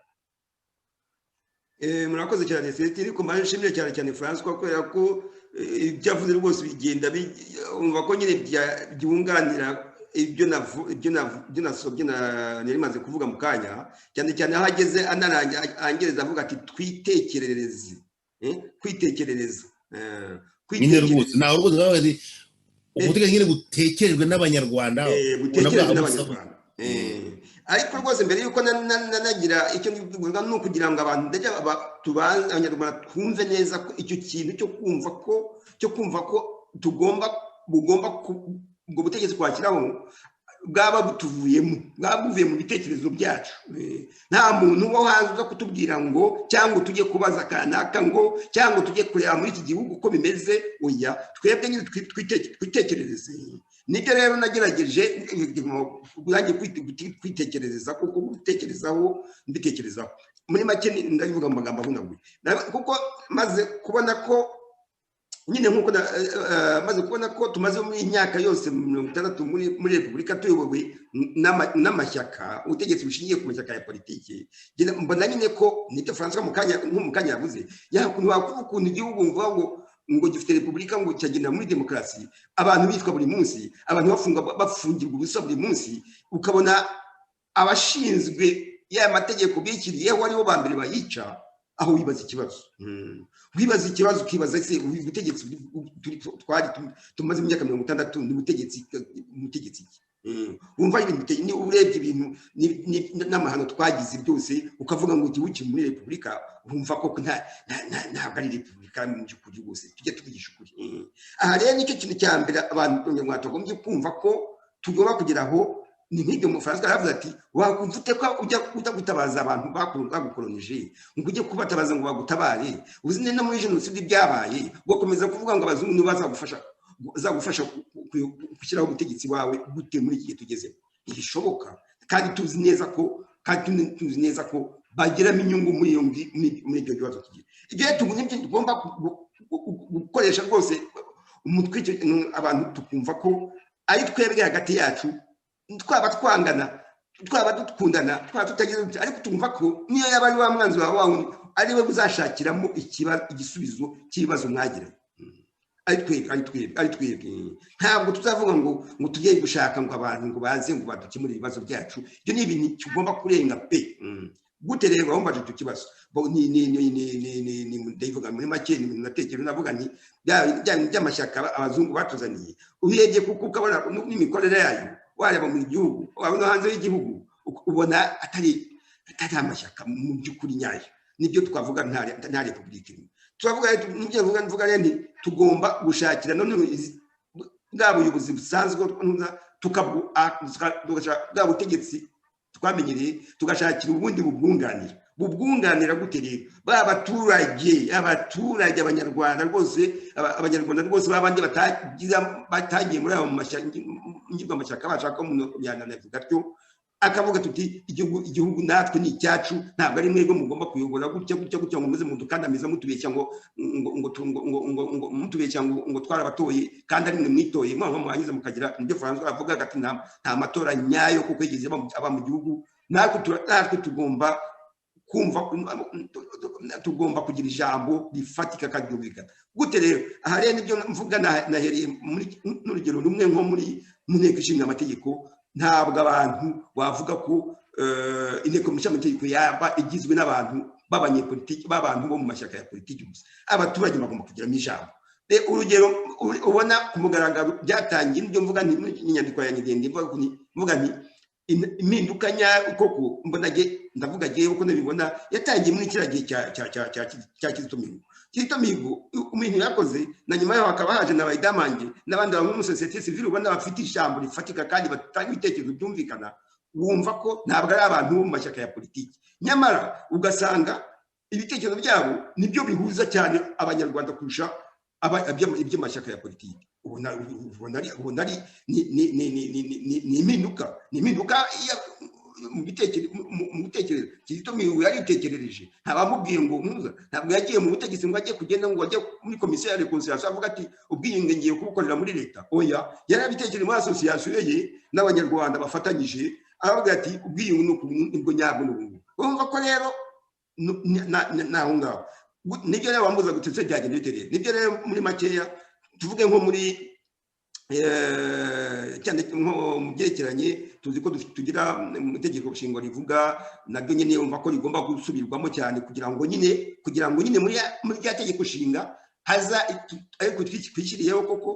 Murakoze cyane, Celestin. Ariko mbanje nshimire cyane cyane Francois, kubera ko ibyo avuze rwose bigenda umva ko nyine byunganira ibyo nasobye, nari maze kuvuga mu kanya, cyane cyane aho ageze angereza avuga ati twitekerereze, kwitekerereza. Nyine rwose ntawe rwose ubutegetsi nyine butekerejwe n'Abanyarwanda. Butekerejwe n'Abanyarwanda. Ariko rwose mbere y'uko nanagira icyo mbivuga, ni ukugira ngo abantu tubanze Abanyarwanda twumve neza ko icyo kintu cyo kumva ko tugomba bugomba ubwo butegetsi twashyiraho bwaba butuvuyemo, bwaba buvuye mu bitekerezo byacu. Nta muntu wo hanze uza kutubwira ngo cyangwa tujye kubaza kanaka, ngo cyangwa tujye kureba muri iki gihugu uko bimeze. Oya, twebwe nyine twitekerereze. Nibyo rero nagerageje nanjye kwitekerereza, kuko gutekerezaho mbitekerezaho muri make, ndabivuga mu magambo avunaguye, kuko maze kubona ko nyine nk'uko maze kubona ko tumaze muri imyaka yose 60 muri repubulika tuyobowe n'amashyaka, ubutegetsi bushingiye ku mashyaka ya politiki, mbona nyine ko nibyo Francois mu kanya nko mu kanya yavuze, ukuntu wakuba ukuntu igihugu mvuga ngo gifite repubulika, ngo cyagenda muri demokarasi, abantu bitwa buri munsi, abantu bafunga, bafungirwa ubusa buri munsi, ukabona abashinzwe ya mategeko bishyiriyeho aribo ba mbere bayica. Aho wibaza ikibazo, wibaza ikibazo, ukibaza ese ubutegetsi twari tumaze imyaka 60 ni ubutegetsi ki? Wumva niba urebye ibintu n'amahano twagize byose, ukavuga ngo igihugu kiri muri repubulika, wumva ko ntabwo ari repubulika mu by'ukuri rwose. Tujye tuvugisha ukuri. Aha rero nicyo kintu cya mbere abantu Abanyarwanda tugombye kumva ko tugomba kugera aho. Ni nk'ibyo Umufaransa yaravuze ati: "Wakumva ute ko ujya gutabaza abantu bagukoronije, ngo ujye kubatabaza ngo bagutabare, uzi no muri jenoside byabaye, ugakomeza kuvuga ngo abazungu nibo bazagufasha gushyiraho ubutegetsi wawe gute muri iki gihe tugezemo?" Ntibishoboka, kandi tuzi neza ko bagiramo inyungu muri iyo muri ibyo bibazo tugira. Ibyo rero nibyo tugomba gukoresha rwose umutwe, abantu tukumva ko ari twebwe hagati yacu, twaba twangana, twaba dukundana, twaba tutagize, ariko tumva ko niyo yaba ari wa mwanzi wawe wawe, ari we uzashakiramo igisubizo cy'ibibazo mwagiranye. Ari twebwe, ari twebwe, ari twebwe. Ntabwo tuzavuga ngo tujye gushaka ngo abantu ngo baze ngo badukemure ibibazo byacu. Ibyo ni ibintu tugomba kurenga pe. Gute rero wumvaje icyo kibazo? Ni ndayivuga muri make, ni natekereje, navuga nti bya bintu by'amashyaka abazungu batuzaniye, urebye kuko ukabona n'imikorere yayo, wareba mu gihugu, waba no hanze y'igihugu, ubona atari amashyaka mu by'ukuri nyayo. Nibyo twavuga, nta repubulika irimo. Turavuga, nibyo mvuga rero nti tugomba gushakira none bwa buyobozi busanzwe, bwa butegetsi twamenyereye, tugashakira ubundi bubwunganira. Bubwunganira gute rero? Ba baturage, abaturage, Abanyarwanda rwose, Abanyarwanda rwose babandi batagiye muri ayo ngirwamashyaka, bashaka umuntu yanavuga atyo, akavuga tuti: Igihugu natwe ni icyacu, ntabwo ari mwebwe mugomba kuyobora gutya gutya gutya, ngo muze mudukandamiza, mutubeshya ngo mutubeshya ngo twarabatoye kandi ari mwe mwitoye." Mwa mwarangiza mukagira ibyo Francois avuga ati: Nta matora nyayo kuko yigeze aba mu gihugu." Natwe tugomba kumva, tugomba kugira ijambo rifatika kandi ryumvikana. Gute rero? Aha rero nibyo mvuga, nahereye muri n'urugero rumwe nko muri mu Nteko Ishinga Amategeko. Ntabwo abantu wavuga ko Inteko Ishinga Amategeko yaba igizwe n'abantu b'abanyepolitiki, b'abantu bo mu mashyaka ya politiki gusa. Abaturage bagomba kugiramo ijambo. Urugero ubona ku mugaragaro byatangiye, nibyo mvuga nti muri inyandiko yanjye ndende mvuga nti impinduka nyayo koko mbona, ndavuga ngewe uko nabibona, yatangiye muri kiriya gihe cya Kizito Mihigo. Kizito Mihigo ibintu yakoze, na nyuma yaho hakaba haje na Idamange n'abandi bamwe muri sosiyete sivile, ubona bafite ijambo rifatika kandi batanga ibitekerezo byumvikana, wumva ko ntabwo ari abantu bo mu mashyaka ya politiki, nyamara ugasanga ibitekerezo byabo nibyo bihuza cyane Abanyarwanda kurusha iby'amashyaka ya politiki. Ubona ari ni impinduka mu bitekerezo. Kizito Mihigo yaritekerereje, ntabamubwiye ngo ntuza, ntabwo yagiye mu butegetsi ngo ajye kugenda ngo ajye muri komisiyo ya réconciliation avuga ati: "Ubwiyunge ngiye kubukorera muri leta." Oya, yarabitekereje muri association ye n'Abanyarwanda bafatanyije, aravuga ati: "Ubwiyunge nibwo nyabwo n'ubu." Urumva ko rero naho ngaho nibyo rero wambuza gutetse byagenda bite rero? Nibyo rero, muri makeya tuvuge nko muri cyane nko mu byerekeranye, tuzi ko tugira mu itegeko nshinga rivuga, nabyo nyine yumva ko rigomba gusubirwamo cyane kugira ngo nyine muri rya tegeko nshinga haza, ariko twishyiriyeho koko,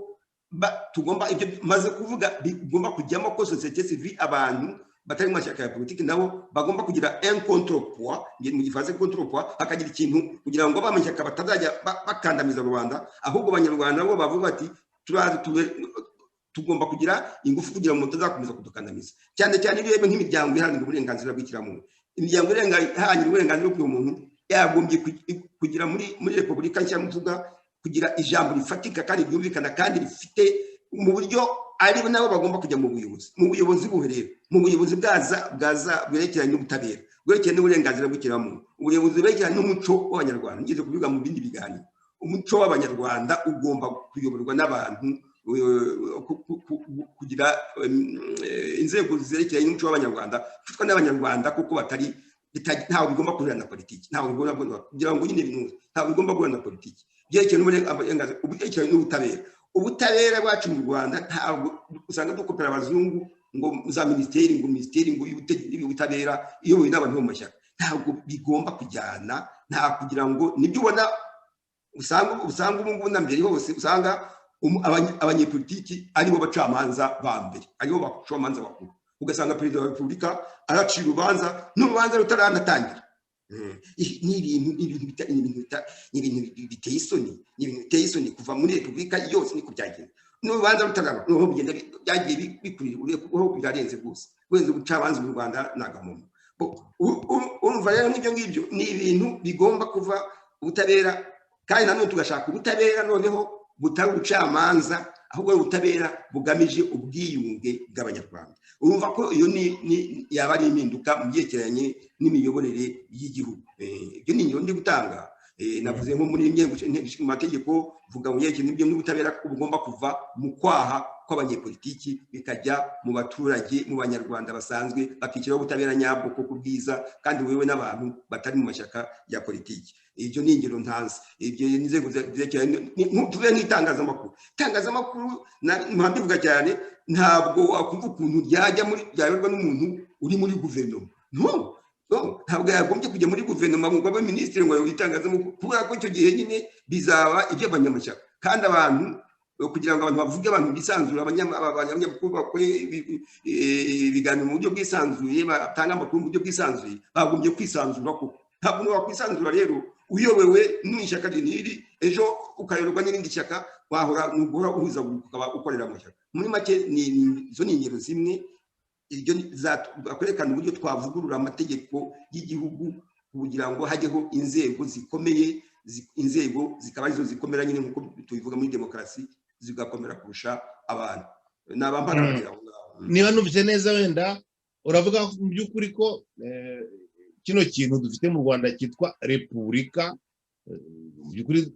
tugomba ibyo maze kuvuga bigomba kujyamo, ko sosiyete sivile, abantu batari mu mashyaka ya politiki, nabo bagomba kugira un contrepoids, mu gifaransa contrepoids, hakagira ikintu kugira ngo amashyaka batazajya bakandamiza rubanda, ahubwo Abanyarwanda bo bavuga bati: "Turazi, tugomba kugira ingufu kugira ngo mutazakomeza kudukandamiza." Cyane cyane iyo urebye nk'imiryango iharanira uburenganzira bw'ikiremwamuntu, imiryango iharanira uburenganzira bw'umuntu yagombye kugira muri repubulika nshya mvuga, kugira ijambo rifatika kandi ryumvikana kandi rifite mu buryo ari nabo bagomba kujya mu buyobozi. Mu buyobozi buhe rero? Mu buyobozi bwaza bwerekeranye n'ubutabera, bwerekeranye n'uburenganzira bw'ikiremwamuntu, ubuyobozi bwerekeranye n'umuco w'Abanyarwanda. Ngeze kubivuga mu bindi biganiro, umuco w'Abanyarwanda ugomba kuyoborwa n'abantu, kugira inzego zerekeranye n'umuco w'Abanyarwanda gufatwa n'Abanyarwanda, kuko batari, ntawe bigomba guhurira na politiki, ntawe bigomba kugira ngo nyine binuze, ntawe bigomba guhurira na politiki byerekeranye n'ubutabera. Ubutabera bwacu mu Rwanda, ntabwo usanga dukopera abazungu ngo za minisiteri, ngo minisiteri ngo y'ubutabera iyobowe n'abantu bo mu mashyaka. Ntabwo bigomba kujyana, nta kugira ngo nibyo ubona usanga ubu ngubu na mbere hose usanga Abanyepolitiki aribo bacamanza ba mbere, aribo bacamanza bakuru. Ugasanga Perezida wa Repubulika aracira urubanza n'urubanza rutaranatangira. Ni ibintu biteye isoni, ni ibintu biteye isoni. Kuva muri Repubulika yose niko byagenda, n'urubanza rutaraba noneho bigenda byagiye bikurira, birarenze rwose. Kurenza ubucamanza mu Rwanda ni agahomamunwa. Urumva rero nk'ibyo ngibyo ni ibintu bigomba kuva ubutabera, kandi nanone tugashaka ubutabera noneho butari ubucamanza, ahubwo ari ubutabera bugamije ubwiyunge bw'Abanyarwanda. Urumva ko iyo ni yaba ari impinduka mu byerekeranye n'imiyoborere y'igihugu. Ibyo ni ingero ndi gutanga. Navuze nko muri inteko ishinga amategeko, vuga mu byerekeranye n'ibyo n'ubutabera ko bugomba kuva mu kwaha kw'abanyepolitiki bikajya mu baturage, mu Banyarwanda basanzwe, bakishyiraho ubutabera nyabwo koko bwiza kandi wewe n'abantu batari mu mashyaka ya politiki. Ibyo ni ingero ntanze. Ibyo ni inzego zerekeranye, tuvuge nk'itangazamakuru. Itangazamakuru mbivuga cyane, ntabwo wakumva ukuntu ryajya muri ryayoborwa n'umuntu uri muri guverinoma. No, ntabwo yagombye kujya muri guverinoma ngo abe minisitiri, ngo ayobore itangazamakuru, kubera ko icyo gihe nyine bizaba iby'abanyamashyaka. Kandi abantu, kugira ngo abantu bavuge, abantu bisanzure, abanyamakuru bakore ibiganiro mu buryo bwisanzuye, batanga amakuru mu buryo bwisanzuye, bagombye kwisanzura koko. Ntabwo wakwisanzura rero uyobewe n'ishyaka riniri, ejo ukayoborwa n'irindi shyaka, wahora nuguhora uhuzagurika, ukaba ukorera amashyaka. Muri make izo ni ingero zimwe ibyo kwerekana uburyo twavugurura amategeko y'igihugu kugira ngo hajyeho inzego zikomeye, inzego zikaba arizo zikomera nyine nk'uko tubivuga muri demokarasi, zigakomera kurusha abantu. Nabambara aho ngaho. Niba numvise neza, wenda uravuga mu by'ukuri ko kino kintu dufite mu Rwanda cyitwa repubulika, mu by'ukuri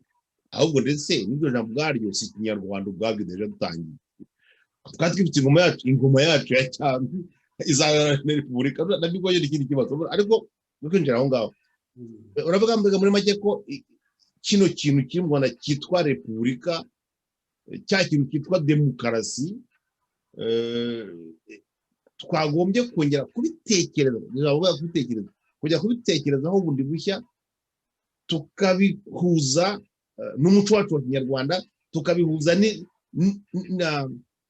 ahubwo ndetse n'iryo jambo ubwaryo si Ikinyarwanda ubwabyo. Deja dutangiye, twari twifite ingoma yacu, ingoma yacu ya cyami izana na repubulika, nabyo ubwabyo ni ikindi kibazo. Ariko no kwinjira aho ngaho, uravuga mbega muri make ko kino kintu kiri mu Rwanda cyitwa repubulika, cya kintu cyitwa demokarasi, twagombye kongera kubitekereza, kubitekereza, kujya kubitekerezaho bundi bushya, tukabihuza n'umuco wacu wa Kinyarwanda, tukabihuza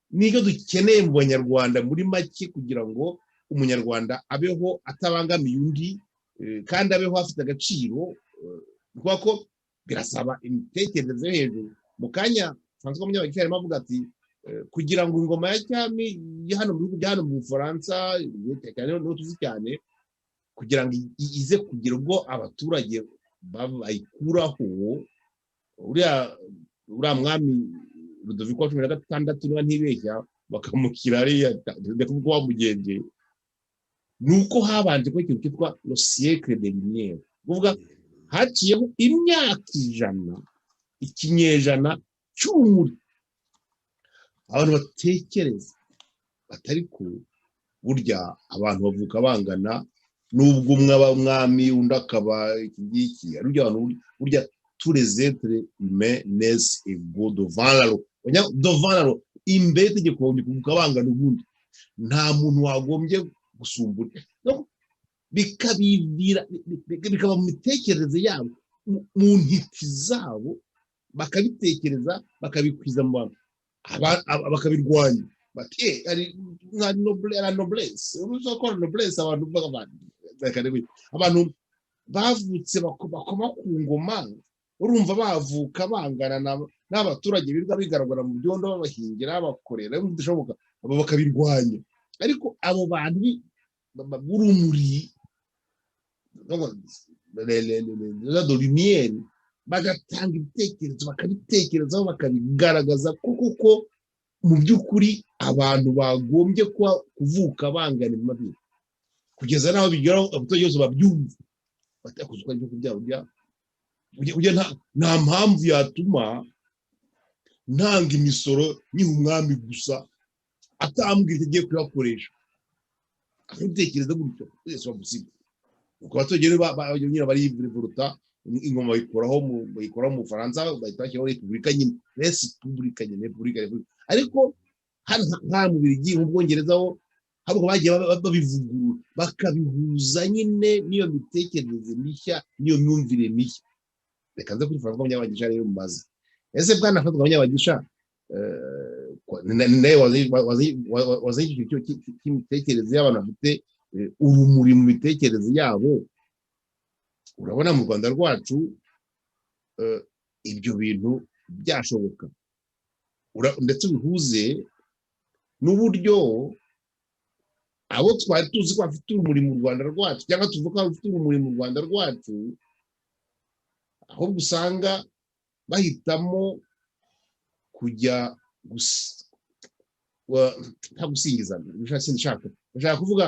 n'ibyo dukeneye mu Banyarwanda muri make, kugira ngo Umunyarwanda abeho atabangamiye undi, kandi abeho afite agaciro, kubera ko birasaba imitekerereze yo hejuru. Mu kanya Francois Munyabagisha arimo avuga ati kugira ngo ingoma ya cyami ya hano mu bihugu bya hano mu Bufaransa cyane, niho tuzi cyane, kugira ngo ize kugira ubwo abaturage bayikuraho, uriya mwami Rudoviko wa 16, niba ntibeshya, bakamukira ariya ndakuvuga wamugenje, ni uko habanje kuba ikintu cyitwa le siècle des Lumières, kuvuga haciyeho imyaka 100, ikinyejana cy'urumuri, abantu batekereza batari ko burya abantu bavuka bangana, nubwo umwe aba umwami undi akaba iki ngiki, ari abantu burya tous les êtres humains naissent égaux devant la loi, devant la loi, imbere y'itegeko kuvuka bangana. Ubundi nta muntu wagombye gusumba undi. Bikabibwira, bikaba mu mitekerereze yabo, mu ntiti zabo, bakabitekereza, bakabikwiza mu bantu, bakabirwanya bati hari nka la noblesse, uruzi ko la noblesse, abantu bavutse bakoma ku ngoma, urumva bavuka bangana n'abaturage birirwa bigaragara mu byondo, babahingira, babakorera bidashoboka, abo bakabirwanya. Ariko abo bantu b'urumuri de lumière bagatanga ibitekerezo, bakabitekerezaho, bakabigaragaza ko kuko mu by'ukuri abantu bagombye kuvuka bangana mu mategeko, kugeza n'aho bigeraho abaturage bose babyumva batakoze uko aribyo byabo burya nta mpamvu yatuma ntanga imisoro nyiha umwami gusa atambwira icyo agiye kuyakoresha, akabitekereza gutyo wese wamusiga. Ubwo abaturage nyine barivuruta, ingoma bayikoraho mu Bufaransa, bahita bashyiraho repubulika nyine, repubulika nyine, repubulika. Ariko hano nka mu Bubiligi, mu Bwongereza ho ahubwo bagiye babivugurura, bakabihuza nyine n'iyo mitekerereze mishya, n'iyo myumvire mishya. Reka nze kuri Francois Munyabagisha rero mubaze: ese bwana Francois Munyabagisha, Nawe wazanye icyo cy'imitekerereze y'abantu bafite urumuri mu mitekerereze yabo. Urabona mu Rwanda rwacu ibyo bintu byashoboka? Ndetse bihuze n'uburyo abo twari tuzi ko bafite urumuri mu Rwanda rwacu, cyangwa tuvuga ko bafite urumuri mu Rwanda rwacu, ahubwo usanga bahitamo kujya nta gusingiza nshaka kuvuga,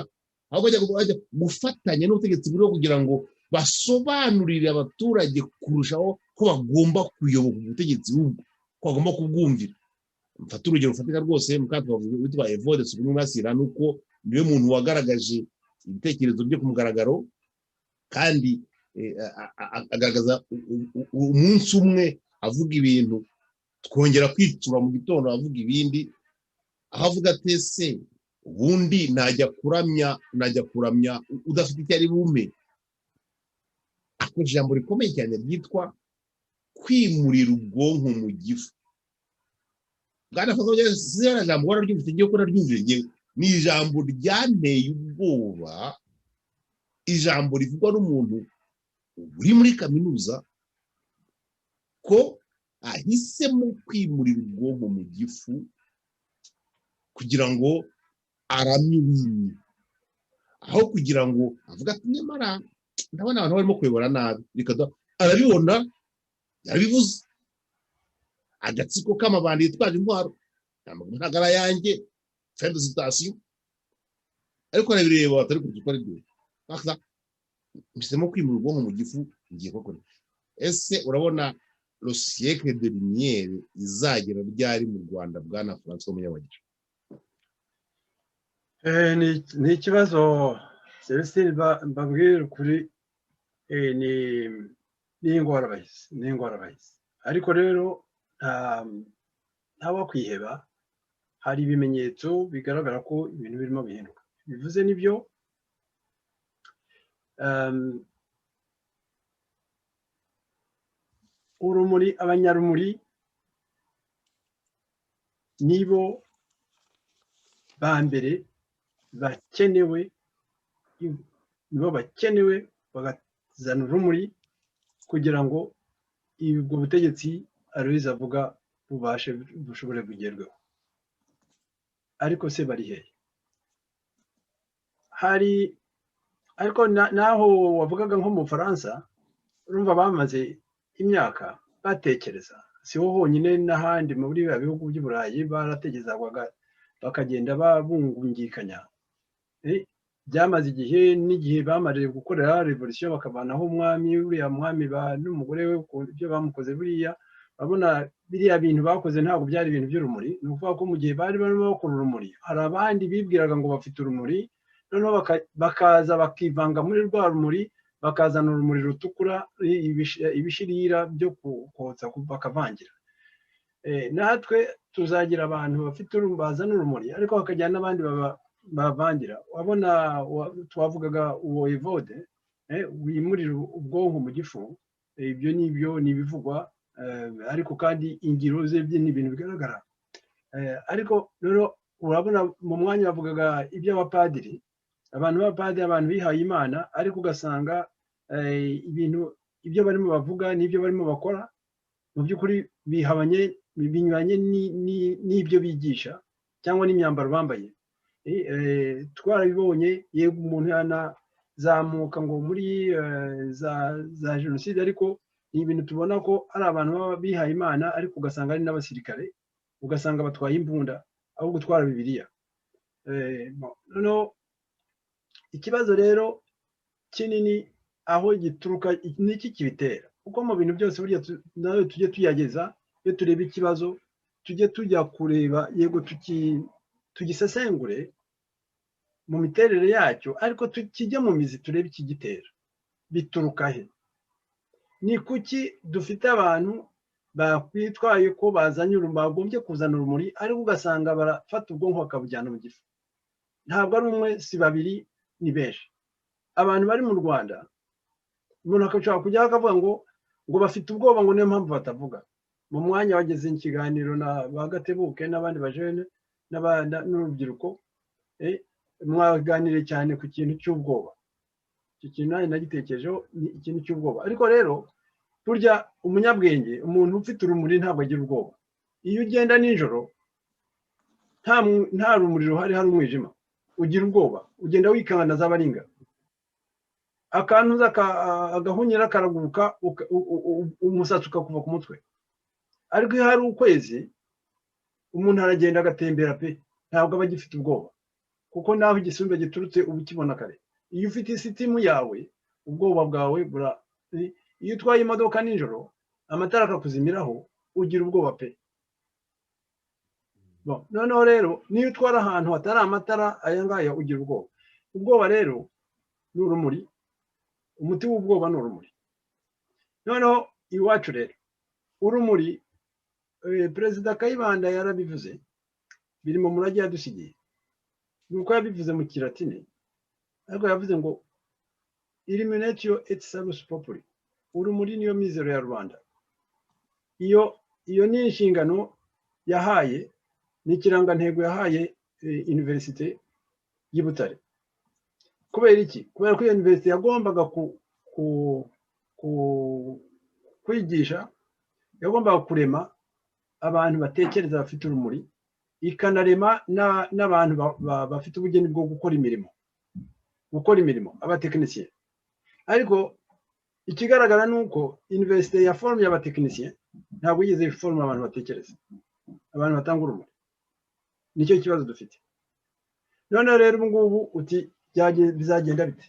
ahubwo bajya gufatanya n'ubutegetsi buriho kugira ngo basobanurire abaturage kurushaho ko bagomba kuyoboka ubutegetsi, ko bagomba kubwumvira. Mfate urugero rufatika rwose, mukatwavuga witwa Evode Sugumwibasira, ni uko niwe muntu wagaragaje ibitekerezo bye ku mugaragaro, kandi agaragaza umunsi umwe avuga ibintu, twongera kwicura mu gitondo avuga ibindi, aho avuga ati: "Ese ubundi najya kuramya udafite icyo ari bume?" Akoresha ijambo rikomeye cyane ryitwa kwimurira ubwonko mu gifu. Bwana Faso, jambo wararyumvise? Ngiye ko naryumvise, ni ijambo ryanteye ubwoba, ijambo rivugwa n'umuntu uri muri kaminuza, ko ahisemo kwimurira ubwonko mu gifu kugira ngo aramye uwimye, aho kugira ngo avuga ati: "Nyamara ndabona abantu barimo kuyobora nabi." Reka arabibona, yarabivuze, agatsiko k'amabandi yitwaje intwaro. Ntabwo ari ayanjye, fin de citation. Ariko arabireba, batari kugira ibyo. Mpisemo kwimura ubwonko mu gifu, ngiye gukora. Ese urabona le siècle de lumière izagera ryari mu Rwanda, bwana Francois Munyabagisha? Ni ikibazo, Celestin. Mbabwire ukuri, ni ingorabahizi, ni ingorabahizi. Ariko rero ntawakwiheba, hari ibimenyetso bigaragara ko ibintu birimo bihinduka. Bivuze nibyo, urumuri, abanyarumuri nibo ba mbere bakenewe, nibo bakenewe, bagazana urumuri kugira ngo ubwo butegetsi Aloyizi avuga bubashe, bushobore kugerwaho. Ariko se bari hehe? Hari, ariko naho wavugaga nko mu Bufaransa, urumva bamaze imyaka batekereza. Si ho honyine, n'ahandi muri biriya bihugu by'i Burayi baratekerezwaga, bakagenda babungungikanya. Byamaze igihe, n'igihe bamariye gukorera revolution bakavanaho umwami, uriya mwami n'umugore we, ibyo bamukoze buriya, urabona biriya bintu bakoze ntabwo byari ibintu by'urumuri. Ni ukuvuga ko mu gihe bari barimo bakora urumuri, hari abandi bibwiraga ngo bafite urumuri, noneho bakaza bakivanga muri rwa rumuri, bakazana urumuri rutukura, ibishirira byo kotsa, bakavangira. Natwe tuzagira abantu bafite, bazana urumuri, ariko hakagira n'abandi bavangira. Wabona twavugaga uwo Evode wimurira ubwonko mu gifu. Ibyo ni ibyo, ni ibivugwa, ariko kandi ingiro ze ni ibintu bigaragara. Ariko rero urabona mu mwanya bavugaga iby'abapadiri, abantu b'abapadiri, abantu bihaye Imana, ariko ugasanga ibintu ibyo barimo bavuga n'ibyo barimo bakora mu by'ukuri bihabanye, binyuranye n'ibyo bigisha cyangwa n'imyambaro bambaye. Twarabibonye, yego, umuntu yanazamuka ngo muri za jenoside, ariko ni ibintu tubona ko ari abantu baba bihaye Imana, ariko ugasanga ari n'abasirikare, ugasanga batwaye imbunda aho gutwara Bibiliya. Noneho ikibazo rero kinini aho gituruka ni iki kibitera? Kuko mu bintu byose burya nawe tujye tuyageza, iyo tureba ikibazo tujye tujya kureba, yego, tugisesengure mu miterere yacyo, ariko kijye mu mizi, turebe ikigitera, bituruka he? Ni kuki dufite abantu bakwitwaye ko bazanye, bagombye kuzana urumuri, ariko ugasanga barafata ubwonko bakabujyana mu gifu? Ntabwo ari umwe, si babiri, ni benshi. Abantu bari mu Rwanda, umuntu akashobora kujyaho akavuga ngo bafite ubwoba, ngo niyo mpamvu batavuga. Mu mwanya wageze ikiganiro na ba Gatebuke n'abandi bajene n'urubyiruko, mwaganiriye cyane ku kintu cy'ubwoba. Icyo kintu nanjye nagitekerejeho, ni ikintu cy'ubwoba. Ariko rero burya umunyabwenge, umuntu ufite urumuri, ntabwo agira ubwoba. Iyo ugenda nijoro nta rumuri ruhari, hari umwijima, ugira ubwoba, ugenda wikangana z'abaringa, akantu agahunyira karaguruka, umusatsi ukakuva ku mutwe. Ariko iyo hari ukwezi, umuntu aragenda agatembera pe, ntabwo aba agifite ubwoba, kuko naho igisumbe giturutse uba ukibona kare. Iyo ufite isitimu yawe, ubwoba bwawe bura. Iyo utwaye imodoka nijoro, amatara akakuzimiraho, ugira ubwoba pe. Noneho rero niyo utwara ahantu hatari amatara aya ngaya, ugira ubwoba. Ubwoba rero ni urumuri, umuti w'ubwoba ni urumuri. Noneho iwacu rero urumuri, Perezida Kayibanda yarabivuze, biri mu murage yadusigiye. Ni uko yabivuze mu Kilatini, ariko yavuze ngo "Illuminatio est salus populi", urumuri niyo mizero ya rubanda. Iyo ni inshingano yahaye, ni ikirangantego yahaye Université y'i Butare. Kubera iki? Kubera ko iyo université yagombaga kwigisha, yagombaga kurema abantu batekereza, bafite urumuri, ikanarema n'abantu bafite ubugeni bwo gukora imirimo, abatekinisiye. Ariko ikigaragara ni uko université ya forme y'abatekinisiye ntabwo yigeze iforoma abantu batekereza, abantu batanga urumuri. Nicyo kibazo dufite. Noneho rero ubu ngubu uti bizagenda bite?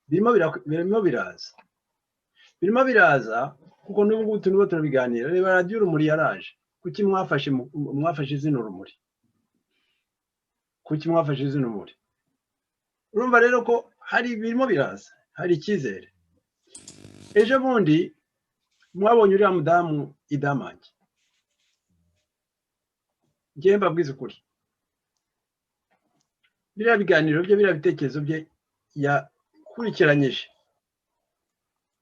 Birimo biraza, birimo biraza, kuko n'ubu ngubu turimo turabiganira. Reba Radiyo Urumuri yaraje. Kuki mwafashe izina Urumuri? Kuki mwafashe izina Urumuri? Urumva rero ko hari birimo biraza, hari icyizere. Ejo bundi mwabonye uriya mudamu Idamange. Ngewe mbabwiza ukuri, biriya biganiro bye, biriya bitekerezo bye yakurikiranyije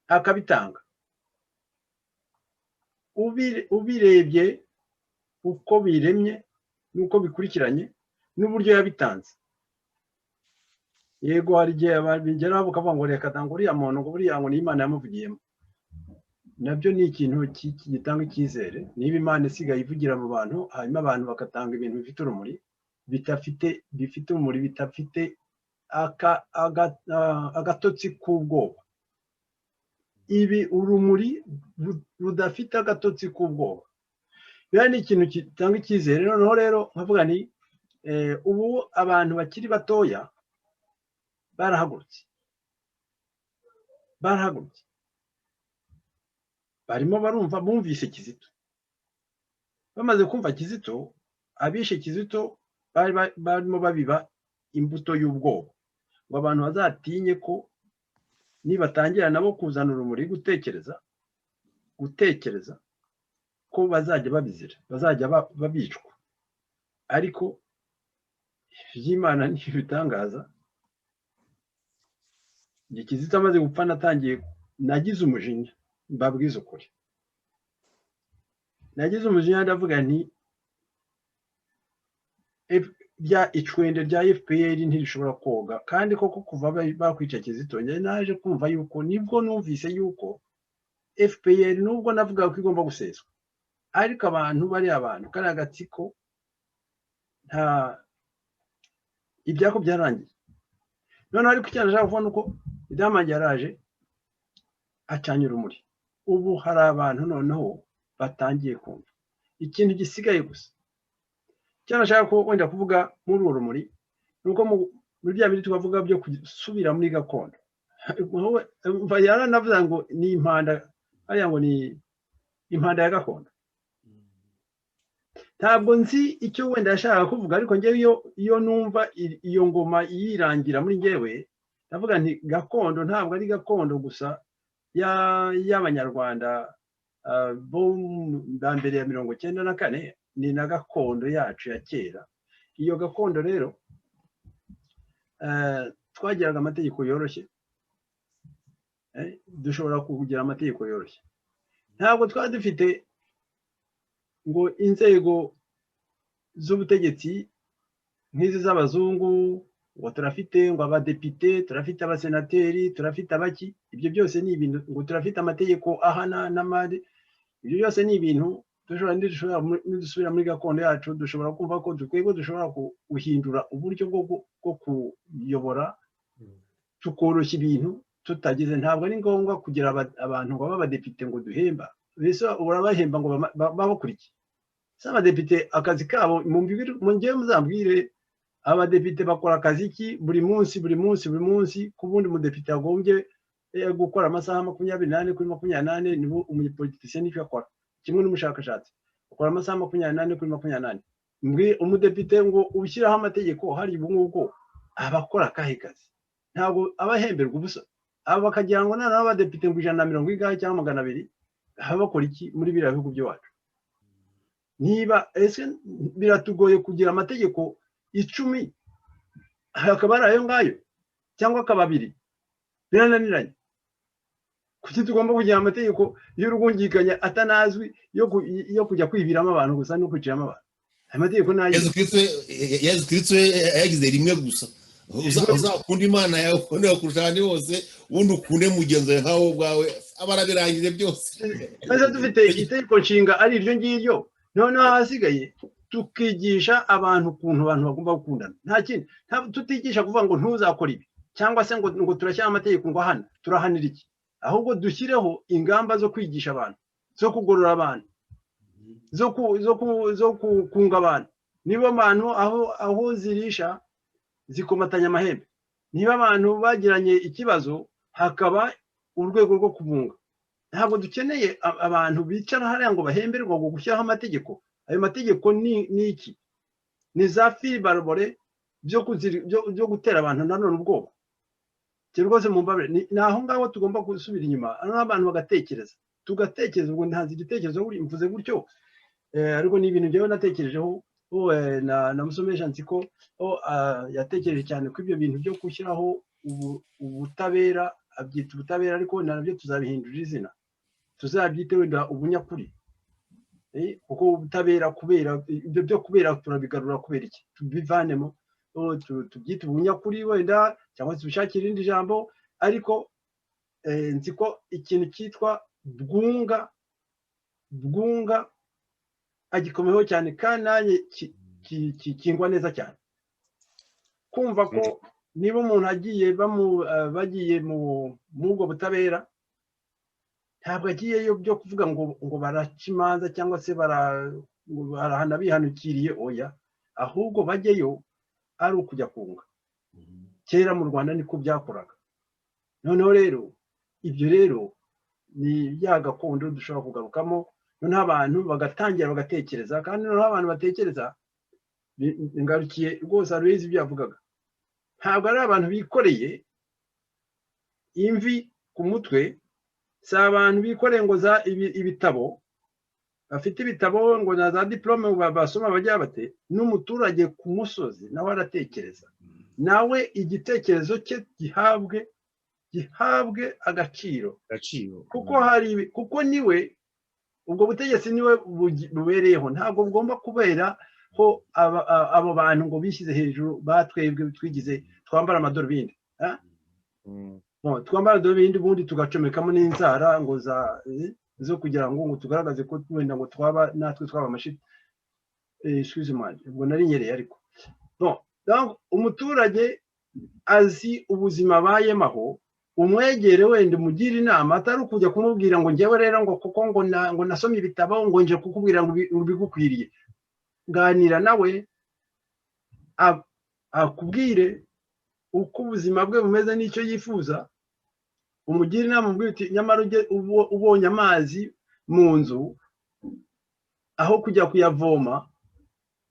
akabitanga, ubirebye uko biremye n'uko bikurikiranye n'uburyo yabitanze, yego, hari igihe bigeraho bakavuga ngo reka tanga uriya muntu, ngo buriya ngo ni Imana yamuvugiyemo. Nabyo ni ikintu gitanga icyizere. Niba Imana isigaye ivugira mu bantu, hanyuma abantu bagatanga ibintu bifite urumuri, bidafite, bifite urumuri, bidafite agatotsi k'ubwoba, ibi urumuri rudafite agatotsi k'ubwoba, biriya ni ikintu gitanga icyizere. Noneho rero nkavuga ni ubu abantu bakiri batoya barahagurutse, barahagurutse, barimo barumva. Bumvise Kizito. Bamaze kumva Kizito, abishe Kizito bari barimo babiba imbuto y'ubwoba ngo abantu bazatinye ko nibatangira nabo kuzana urumuri, gutekereza ko bazajya babizira, bazajya babicwa. Ariko iby'Imana ni ibitangaza. Igihe Kizito amaze gupfa, natangiye, nagize umujinya, mbabwiza ukuri, nagize umujinya, ndavuga nti rya icwende rya FPR ntirishobora koga. Kandi koko kuva bakwica Kizito, njye naje kumva yuko, nibwo numvise yuko FPR, nubwo navuga ko igomba guseswa, ariko abantu bari abantu kariya agatsiko nta ibyako byarangiye. Noneho ariko icyo nashaka kuvuga ni uko Idamange yaraje acanye urumuri. Ubu hari abantu noneho batangiye kumva. Ikintu gisigaye gusa, icyo nashaka ko wenda kuvuga muri uru rumuri, ni uko muri bya bindi twavuga byo gusubira muri gakondo, yaranavuze ngo ni impanda, hariya ngo ni impanda ya gakondo. Ntabwo nzi icyo wenda yashakaga kuvuga, ariko ngewe iyo numva iyo ngoma yirangira muri ngewe, ndavuga nti gakondo ntabwo ari gakondo gusa y'Abanyarwanda bo bwa mbere ya 94, ni na gakondo yacu ya kera. Iyo gakondo rero, twagiraga amategeko yoroshye, dushobora kugira amategeko yoroshye. Ntabwo twari dufite ngo inzego z'ubutegetsi nk'izi z'abazungu, ngo turafite ngo abadepite, turafite abasenateri, turafite abaki. Ibyo byose ni ibintu ngo turafite amategeko ahana n'amari. Ibyo byose ni ibintu dushobora, nidusubira muri gakondo yacu, dushobora kumva ko twebwe dushobora guhindura uburyo bwo kuyobora, tukoroshya ibintu tutageze. Ntabwo ari ngombwa kugira abantu ngo babe abadepite ngo duhemba. Mbese urabahemba ngo babakurikiye? Si abadepite akazi kabo, ngewe muzambwire, abadepite bakora akazi ki buri munsi, buri munsi, buri munsi? Ku bundi mudepite yagombye gukora amasaha 24 kuri 24. Nibo umunyepolitisiye nicyo akora, kimwe n'umushakashatsi akora amasaha 24 kuri 24. Umudepite ngo ushyiraho amategeko hari ubu ngubu aba akora akahe kazi? Ntabwo aba ahemberwa ubusa. Aba bakagira ngo noneho abadepite ngo 150 ingahe cyangwa 200, baba bakora iki muri biriya bihugu by'iwacu? Niba ese biratugoye kugira amategeko 10, hakaba ari ayo ngayo, cyangwa akaba abiri, birananiranye? Kuki tugomba kugira amategeko y'urwungikanya atanazwi, yo kujya kwibiramo abantu gusa no kwiciramo abantu? Aya mategeko ni ayo. Yezu Kristo yagize rimwe gusa: "Uzakunde Imana yawe ukunde kurusha abandi bose, ubundi ukunde mugenzi wawe nkawe ubwawe." Aba arabirangije byose. Maze dufite itegeko nshinga ari iryo ngiryo, noneho ahasigaye tukigisha abantu ukuntu abantu bagomba gukundana, nta kindi. Tutigisha kuvuga ngo ntuzakore ibi, cyangwa se ngo turashyiraho amategeko ngo ahana. Turahanira iki? Ahubwo dushyireho ingamba zo kwigisha abantu, zo kugorora abantu, zo kunga abantu. Niba abantu aho zirisha zikomatanya amahembe, niba abantu bagiranye ikibazo, hakaba urwego rwo kubunga. Ntabwo dukeneye abantu bicara hariya ngo bahemberwe ngo gushyiraho amategeko. Ayo mategeko ni iki? Ni za fils barbelés byo gutera abantu nanone ubwoba. Rwose mumbabarire, ni aho ngaho tugomba gusubira inyuma, noneho abantu bagatekereza, tugatekereza. Ubwo ntanze igitekerezo mvuze gutyo, ariko ni ibintu njyewe natekerejeho. Na Musomesha nzi ko yatekereje cyane ko ibyo bintu byo gushyiraho ubutabera, abyita ubutabera, ariko nabyo tuzabihindurira izina, tuzabyite wenda ubunyakuri, kuko ubutabera, kubera ibyo byo kubera turabigarura kubera iki? Tubivanemo, tubyite ubunyakuri wenda, cyangwa se tubishakire irindi jambo. Ariko nzi ko ikintu cyitwa bwunga, bwunga agikomeho cyane, kandi nanjye kingwa neza cyane kumva ko niba umuntu agiye, bagiye muri ubwo butabera, ntabwo agiyeyo byo kuvuga ngo baraca imanza cyangwa se barahana bihanukiriye. Oya, ahubwo bajyeyo ari ukujya kunga. Kera mu Rwanda niko byakoraga. Noneho rero ibyo rero ni bya gakondo dushobora kugarukamo, noneho abantu bagatangira bagatekereza. Kandi noneho abantu batekereza, ngarukiye rwose Aloyizi ibyo yavugaga, ntabwo ari abantu bikoreye imvi ku mutwe, si abantu bikoreye ngo za ibitabo, bafite ibitabo ngo na za diporome basoma bajya bate. N'umuturage ku musozi nawe aratekereza, nawe igitekerezo cye gihabwe agaciro. Agaciro. Kuko hari, kuko niwe ubwo butegetsi niwe bubereyeho. Ntabwo bugomba kubera ko abo bantu ngo bishyize hejuru, batwebwe twigize twambara amadarubindi. Twambara amadarubindi, ubundi tugacomekamo n'inzara ngo za zo kugira ngo tugaragaze ko wenda ngo twaba natwe twaba amashiti. Excuse moi, ubwo nari nyereye. Ariko bon, umuturage azi ubuzima abayemo. Aho umwegere wenda umugire inama, atari ukujya kumubwira ngo njyewe rero ngo kuko ngo nasomye ibitabo ngo nje kukubwira ngo bigukwiriye. Ganira nawe, akubwire uko ubuzima bwe bumeze n'icyo yifuza. Umugire inama, umubwire uti: "Nyamara ubonye amazi mu nzu aho kujya kuyavoma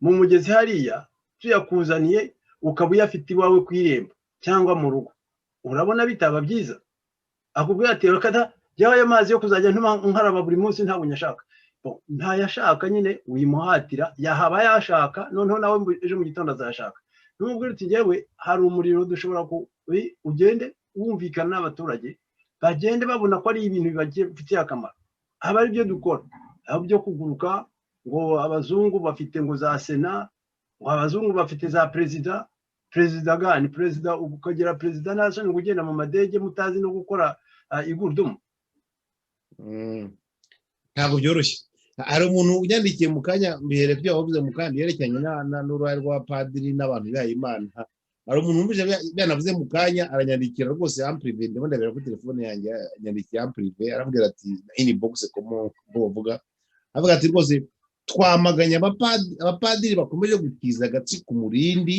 mu mugezi hariya, tuyakuzaniye ukaba uyafite iwawe ku irembo cyangwa mu rugo, urabona bitaba byiza?" Akubwira ati: "Reka da, jyaho ayo mazi yo kuzajya ntuma nkaraba buri munsi ntabwo nyashaka." Ntayashaka nyine, wimuhatira. Yahaba yashaka, noneho nawe ejo mu gitondo azayashaka. Numubwira uti: "Njyewe hari umuriro dushobora ku," ugende wumvikana n'abaturage, bagende babona ko ari ibintu bibafitiye akamaro. Aba ari byo dukora, aho byo kuguruka ngo abazungu bafite ngo za sena, ngo abazungu bafite za perezida. Perezida gani? Perezida ukagira perezida nta soni, ugenda mu madege mutazi no gukora igurudumu. Ntabwo byoroshye. Hari umuntu unyandikiye mu kanya, mbere byo wavuze mu kanya yerekeranye n'uruhare rw'abapadiri n'abantu bihaye Imana. Hari umuntu wumvise byanavuze mu kanya, aranyandikira rwose en privé. Ndimo ndabera kuri telefone yanjye, yandikiye en privé, arambwira ati inbox, ko bavuga, avuga ati: "Rwose twamaganye abapadiri bakomeje gutiza agatsiko umurindi."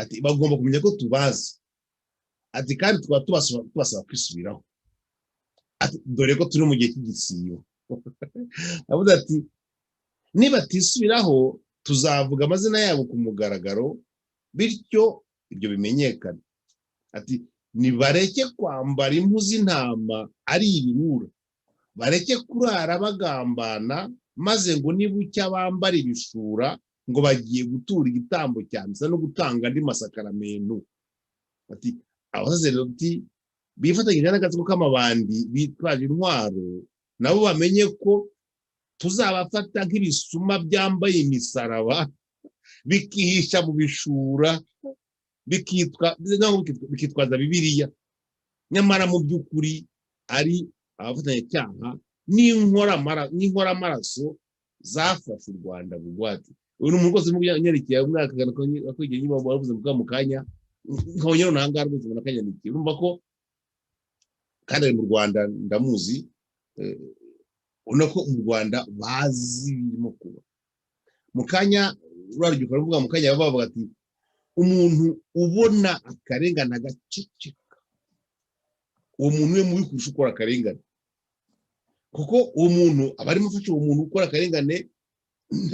Ati: "Bagomba kumenya ko tubazi." Ati: "Kandi tukaba tubasaba kwisubiraho." Ati: "Dore ko turi mu gihe cy'igisibo." Avuga ati: "Nibatisubiraho tuzavuga amazina yabo ku mugaragaro, bityo ibyo bimenyekane." Ati: "Nibareke kwambara impu z'intama ari ibirura, bareke kurara bagambana, maze ngo nibucya bambara ibishura ngo bagiye gutura igitambo cya misa no gutanga andi masakaramentu." Ati: "Abasaserdoti bifatanyije n'agatsiko k'amabandi bitwaje intwaro nabo bamenye ko tuzabafata nk'ibisuma byambaye imisaraba, bikihisha mu bishura, bikitwaza Bibiliya, nyamara mu by'ukuri ari abafatanyacyaha n'inkoramaraso zafashe u Rwanda bugwate." Uyu ni umuntu rwose unyandikiye umwaka akwigiye niba wavuze mu kanya, nkabonye noneho aha ngaha rwose ubona akanyandikiye. Urumva ko kandi ari mu Rwanda, ndamuzi. Ubona ko mu Rwanda bazi ibirimo kuba. Mu kanya ruriya rubyiruko ruvuga, mu kanya bavuga ati: "Umuntu ubona akarengane agaceceka, uwo muntu we mubi kurusha ukora akarengane," kuko uwo muntu aba arimo afasha uwo muntu ukora akarengane.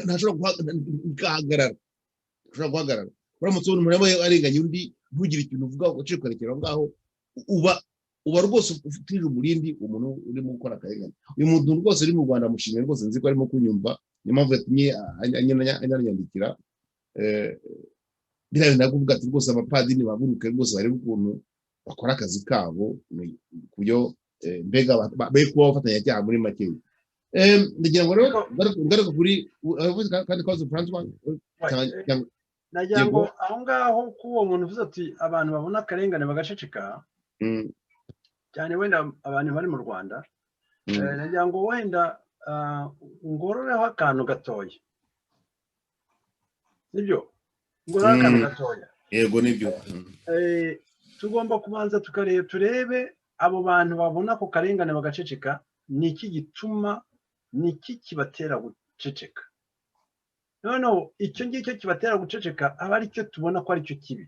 Ntashobora guhagarara, ntashobora guhagarara. Uramutse ubona umuntu arimo arenganya undi, ntugire ikintu uvuga, ugaciye ukarekera aho ngaho, uba rwose utije umurindi umuntu urimo gukora akarengane. Uyu muntu rwose uri mu Rwanda, mushimiye rwose, nzi ko arimo kunyumva, niyo mpamvu yatumye ananyandikira biriya bintu. Ndakuvuga ati: "Rwose abapadiri bahaguruke rwose, barebe ukuntu bakora akazi kabo ku buryo mbega be kuba abafatanyacyaha muri make." Ndagira ngo rero ngaruka kuri kandi kabazo, Francois. Nagira ngo aho ngaho ko uwo muntu uvuze ati abantu babona akarengane bagaceceka, cyane wenda abantu bari mu Rwanda, nagira ngo wenda ngororeho akantu gatoya. Nibyo, ngororeho akantu gatoya. Yego, nibyo. Tugomba kubanza tukareba, turebe abo bantu babona ako karengane bagaceceka, ni iki gituma, ni iki kibatera guceceka? Noneho icyo ngicyo kibatera guceceka aba aricyo tubona ko aricyo kibi.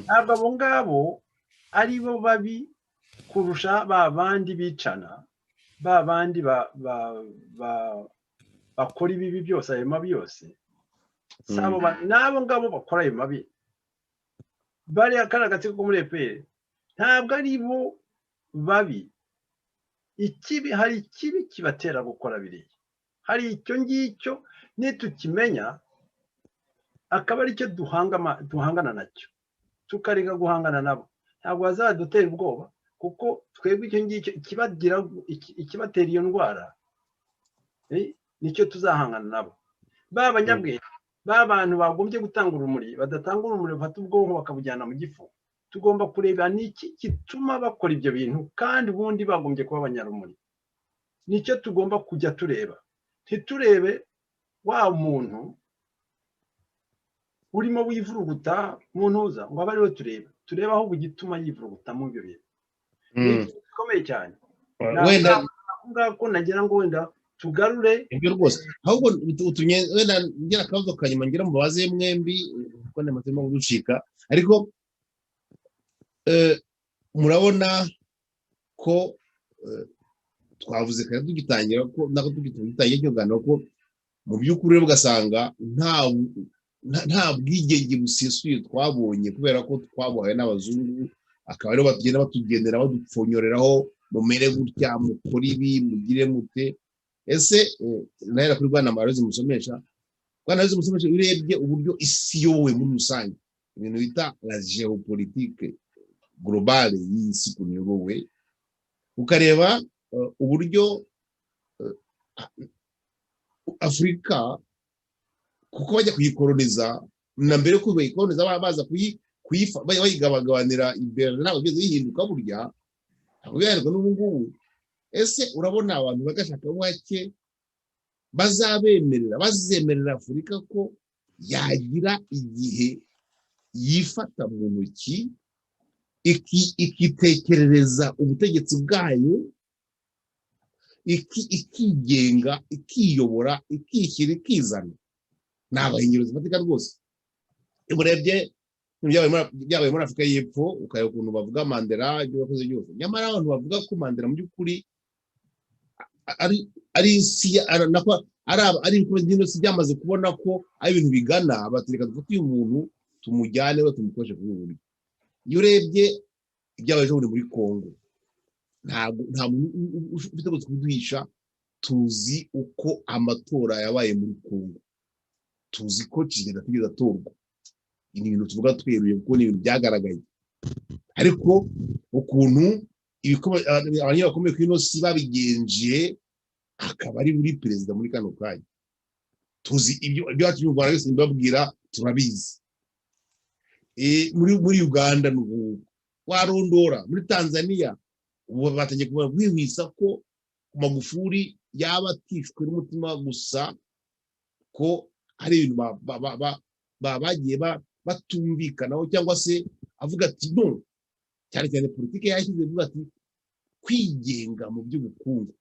Ntabwo abo ngabo ari bo babi kurusha ba bandi bicana, ba bandi bakora ibibi byose, ayo mabi yose. N'abo ngabo bakora ayo mabi, bariya kari agatsiko ko muri EPR, ntabwo ari bo babi. Ikibi, hari ikibi kibatera gukora biriya, hari icyo ngicyo nitukimenya akaba aricyo duhangana nacyo, tukareka guhangana nabo. Ntabwo bazadutera ubwoba, kuko twebwe icyo ngicyo ikibatera iyo ndwara nicyo tuzahangana nabo. Ba banyabwenge, ba bantu bagombye gutanga urumuri badatanga urumuri, bafata ubwonko bakabujyana mu gifu. Tugomba kureba ni iki gituma bakora ibyo bintu, kandi ubundi bagombye kuba abanyarumuri. Nicyo tugomba kujya tureba, ntiturebe wa muntu urimo wivuruguta mu ntuza ngo abe ariwe tureba. Turebe ahubwo igituma yivuruguta muri ibyo bintu. Ni ikintu gikomeye cyane. Wenda ngako nagira ngo wenda tugarure. Ibyo rwose ahubwo utumye wenda ngira akabazo ka nyuma ngira mubaze mwembi, kuko ndimo gucika. Ariko murabona ko twavuze kare tugitangira, ko nako tugitangira ikiganiro, ko mu by'ukuri ugasanga nta bwigenge busesuye twabonye, kubera ko twabuhawe n'abazungu, akaba aribo bagenda batugendera, badupfonyoreraho: "Mumere gutya, mukore ibi, mugire mute." Ese nahera kuri bwana Marozi Musomesha. Bwana Marozi Musomesha, urebye uburyo isi iyobowe muri rusange, ibintu bita la géopolitique globale y'isi ukuntu iyobowe, ukareba uburyo Afurika, kuko bajya kuyikoroniza na mbere yo kuyikoroniza, baza bayigabagabanira imbere, ntabwo bigeze bihinduka burya, ntabwo bihinduka n'ubu ngubu. Ese urabona abantu bagashaka buhake bazabemerera, bazemerera Afurika ko yagira igihe yifata mu ntoki, ikitekerereza ubutegetsi bwayo, ikigenga, ikiyobora, ikishyira ikizana? Ni ingero zifatika rwose. Iyo urebye byabaye muri Afurika y'Epfo, ukareba ukuntu bavuga Mandela, ibyo yakoze byose, nyamara abantu bavuga ko Mandela mu by'ukuri ari isi, ari ibikorwa by'ino si byamaze kubona ko ari ibintu bigana, bati: "Reka dufate uyu muntu tumujyane, tumukoreshe kuri ubu buryo." Iyo urebye ibyabaye ejo bundi muri Congo, ntabwo nta muntu ufite rwose kuduhisha. Tuzi uko amatora yabaye muri Congo, tuzi ko Tshisekedi atigeze atorwa. Ni ibintu tuvuga tweruye kuko ni ibintu byagaragaye. Ariko ukuntu abantu bakomeye kuri ino si babigenje, akaba ari muri perezida muri kano kanya, tuzi ibyo ibyacu mu Rwanda byose mbabwira, turabizi. Muri Uganda ni ubu, warondora muri Tanzania, ubu batangiye kubona wihwisa ko Magufuli yaba atishwe n'umutima gusa, ko hari ibintu bagiye batumvikanaho, cyangwa se avuga ati no cyane cyane politiki yashyize, avuga ati kwigenga mu by'ubukungu.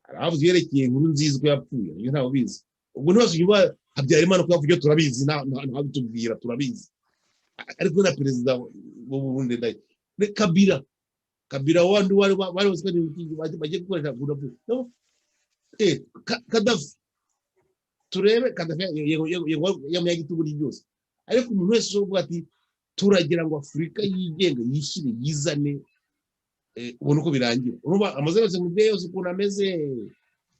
Hari abavuze ibyerekeye inkuru nziza ko yapfuye, ibyo ntabwo bizi. Ubwo ntibasubiye Habyarimana ko yapfuye, turabizi, ntabitubwira, turabizi. Ariko na perezida w'u Burundi, Kabila, Kabila wandi wari bari bagiye gukoresha, no Kadafi, turebe Kadafi y'amanyagitugu byose. Ariko umuntu wese uvuga ati turagira ngo Afurika yigenge, yishyire yizane, ubona uko birangira. Urumva amazina yose mu yose ukuntu ameze.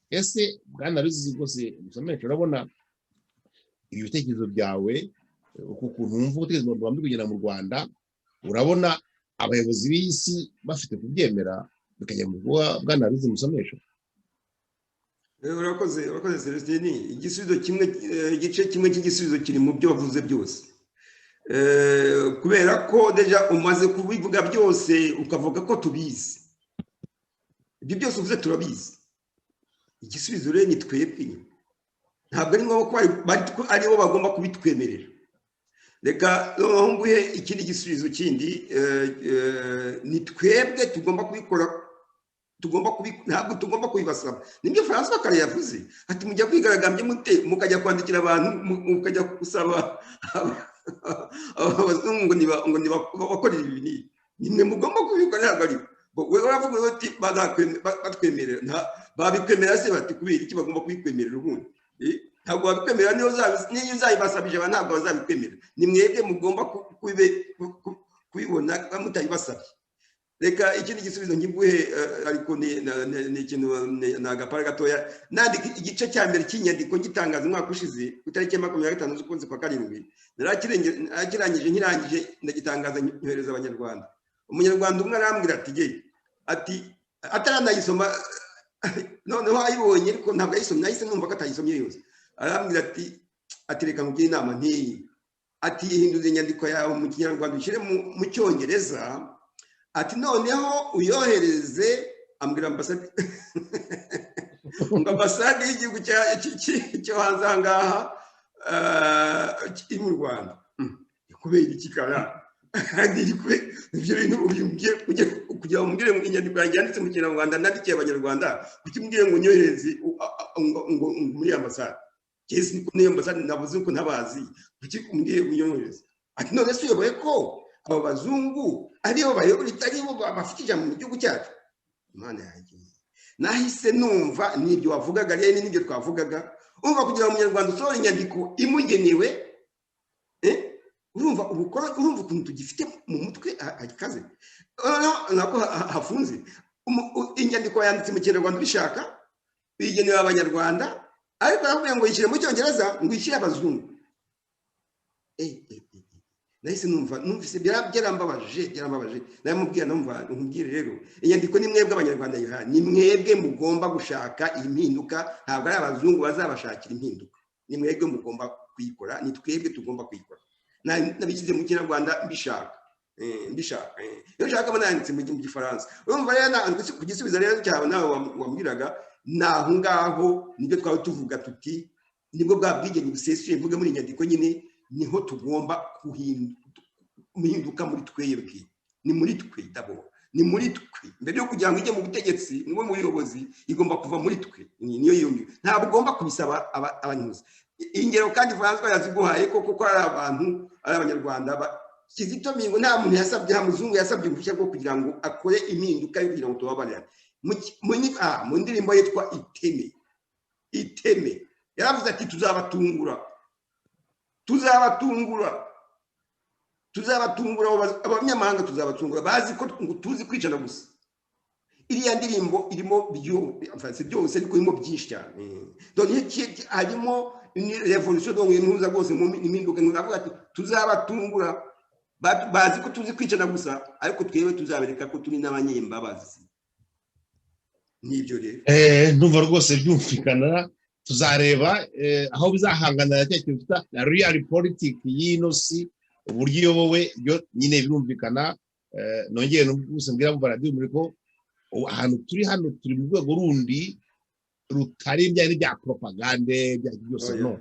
Ese bwana Ruzizi, rwose musomesha, urabona ibi bitekerezo byawe, uku kuntu wumva ubutegetsi bwambi kugera mu Rwanda, urabona abayobozi b'isi bafite kubyemera bikajya mu kuba? Bwana Ruzizi musomesha. Urakoze, urakoze Celestin. Igisubizo kimwe, igice kimwe cy'igisubizo kiri mu byo wavuze byose, kubera ko déjà umaze kubivuga byose, ukavuga ko tubizi. Ibyo byose uvuze turabizi. Igisubizo rero ni twebwe nyine, ntabwo ari ngombwa ko aribo bagomba kubitwemerera. Reka noneho nguhe ikindi gisubizo kindi. Ni twebwe tugomba kubikora, tugomba kubi, ntabwo tugomba kubibasaba. Nibyo Francois Kare yavuze ati mujya kwigaragambya mute, mukajya kwandikira abantu, mukajya gusaba abazungu ngo nibakorere ibi n'ibi? Nimwe mugomba kubikora, ntabwo ari bo. Wowe uravuga uti batwemerera, babikwemerera se bati kubera iki bagomba kubikwemerera ubundi? Ntabwo babikwemerera. Niyo uzayibasabije, ntabwo bazabikwemerera. Ni mwebwe mugomba kubibona mutabibasabye. Reka ikindi gisubizo nkiguhe, ariko ni ikintu, ni agapara gatoya. Nandika igice cya mbere cy'inyandiko ngitangaza umwaka ushize ku itariki ya 25 z'ukwezi kwa karindwi, narakirangije, nkirangije ndagitangaza, nyohereza Abanyarwanda. Umunyarwanda umwe arambwira ati ge ati ataranayisoma, noneho ayibonye ariko ntabwo ayisomye, nahise numva ko atayisomye yose, arambwira ati reka nkugire inama ntiyi, ati hinduza inyandiko yawe mu Kinyarwanda, ushyire mu Cyongereza, ati noneho uyohereze, ambwira ambasade, ngo ambasade y'igihugu cyo hanze aha ngaha iri mu Rwanda. Kubera iki kara? Ibyo bintu kugira ngo umbwire ngo inyandiko yanjye yanditse mu Kinyarwanda nandikiye Abanyarwanda, kuki umbwire ngo nyohereze ngo muri ambasade? Kesi niko niyo ambasade navuze ko ntabazi, kuki umbwiye ngo unyohereze? Ati none se uyoboye ko abo bazungu aribo bayobora, aribo bafite ijambo mu gihugu cyacu? Imana yanjye, nahise numva n'ibyo wavugaga rero n'ibyo twavugaga. Umva, kugira ngo Umunyarwanda usohore inyandiko imugenewe, urumva ubukora, urumva ukuntu tugifite mu mutwe hakaze, nako hafunze. Inyandiko yanditse mu Kinyarwanda ubishaka, uyigenewe Abanyarwanda, ariko arakubwira ngo yishyire mu Cyongereza, ngo uyishyire abazungu. Nahise numva, numvise byarambabaje, byarambabaje. Namubwira, numva nkubwire rero, inyandiko ni mwebwe Abanyarwanda yiha, ni mwebwe mugomba gushaka iyi mpinduka, ntabwo ari abazungu bazabashakira impinduka, ni mwebwe mugomba kuyikora, ni twebwe tugomba kuyikora. Nabishyize mu Kinyarwanda mbishaka, mbishaka. Iyo nshaka mba nanditse mu Gifaransa. Urumva rero, ku gisubizo rero cyawe nawe wambwiraga, ni aho ngaho nibyo twaba tuvuga tuti nibwo bwa bwigenge busesuye mvuge muri iyi nyandiko nyine, niho tugomba guhinduka muri twebwe, ni muri twe d'abord, ni muri twe. Mbere yo kugira ngo ijye mu butegetsi, niwe mu buyobozi, igomba kuva muri twe. Niyo yiyumvira, ntabwo ugomba kubisaba abanyuze. Ingero kandi Francois yaziguhaye ko kuko ari abantu, ari Abanyarwanda. Kizito Mihigo nta muntu yasabye, nta muzungu yasabye uruhushya rwo kugira ngo akore impinduka yo kugira ngo tubabarirane. Mu ndirimbo yitwa Iteme, Iteme, yaravuze ati: "Tuzabatungura, tuzabatungura, tuzabatungura abanyamahanga, tuzabatungura bazi ko tuzi kwicana gusa." Iriya ndirimbo irimo si byose, ariko irimo byinshi cyane. Harimo révolution, donc intuza rwose, impinduka. Ntuzavuga ati: "Tuzabatungura bazi ko tuzi kwicana gusa, ariko twebwe tuzabereka ko turi n'abanyembabazi." Nibyo rero. Ndumva rwose byumvikana. Tuzareba aho bizahangana na cya kintu twita na real politiki y'ino si, uburyo iyobowe. Byo nyine birumvikana. Nongeye rwose mbwira mu radiyo muri ko ahantu turi hano, turi mu rwego rundi rutari ibya bya propagande bya byose. No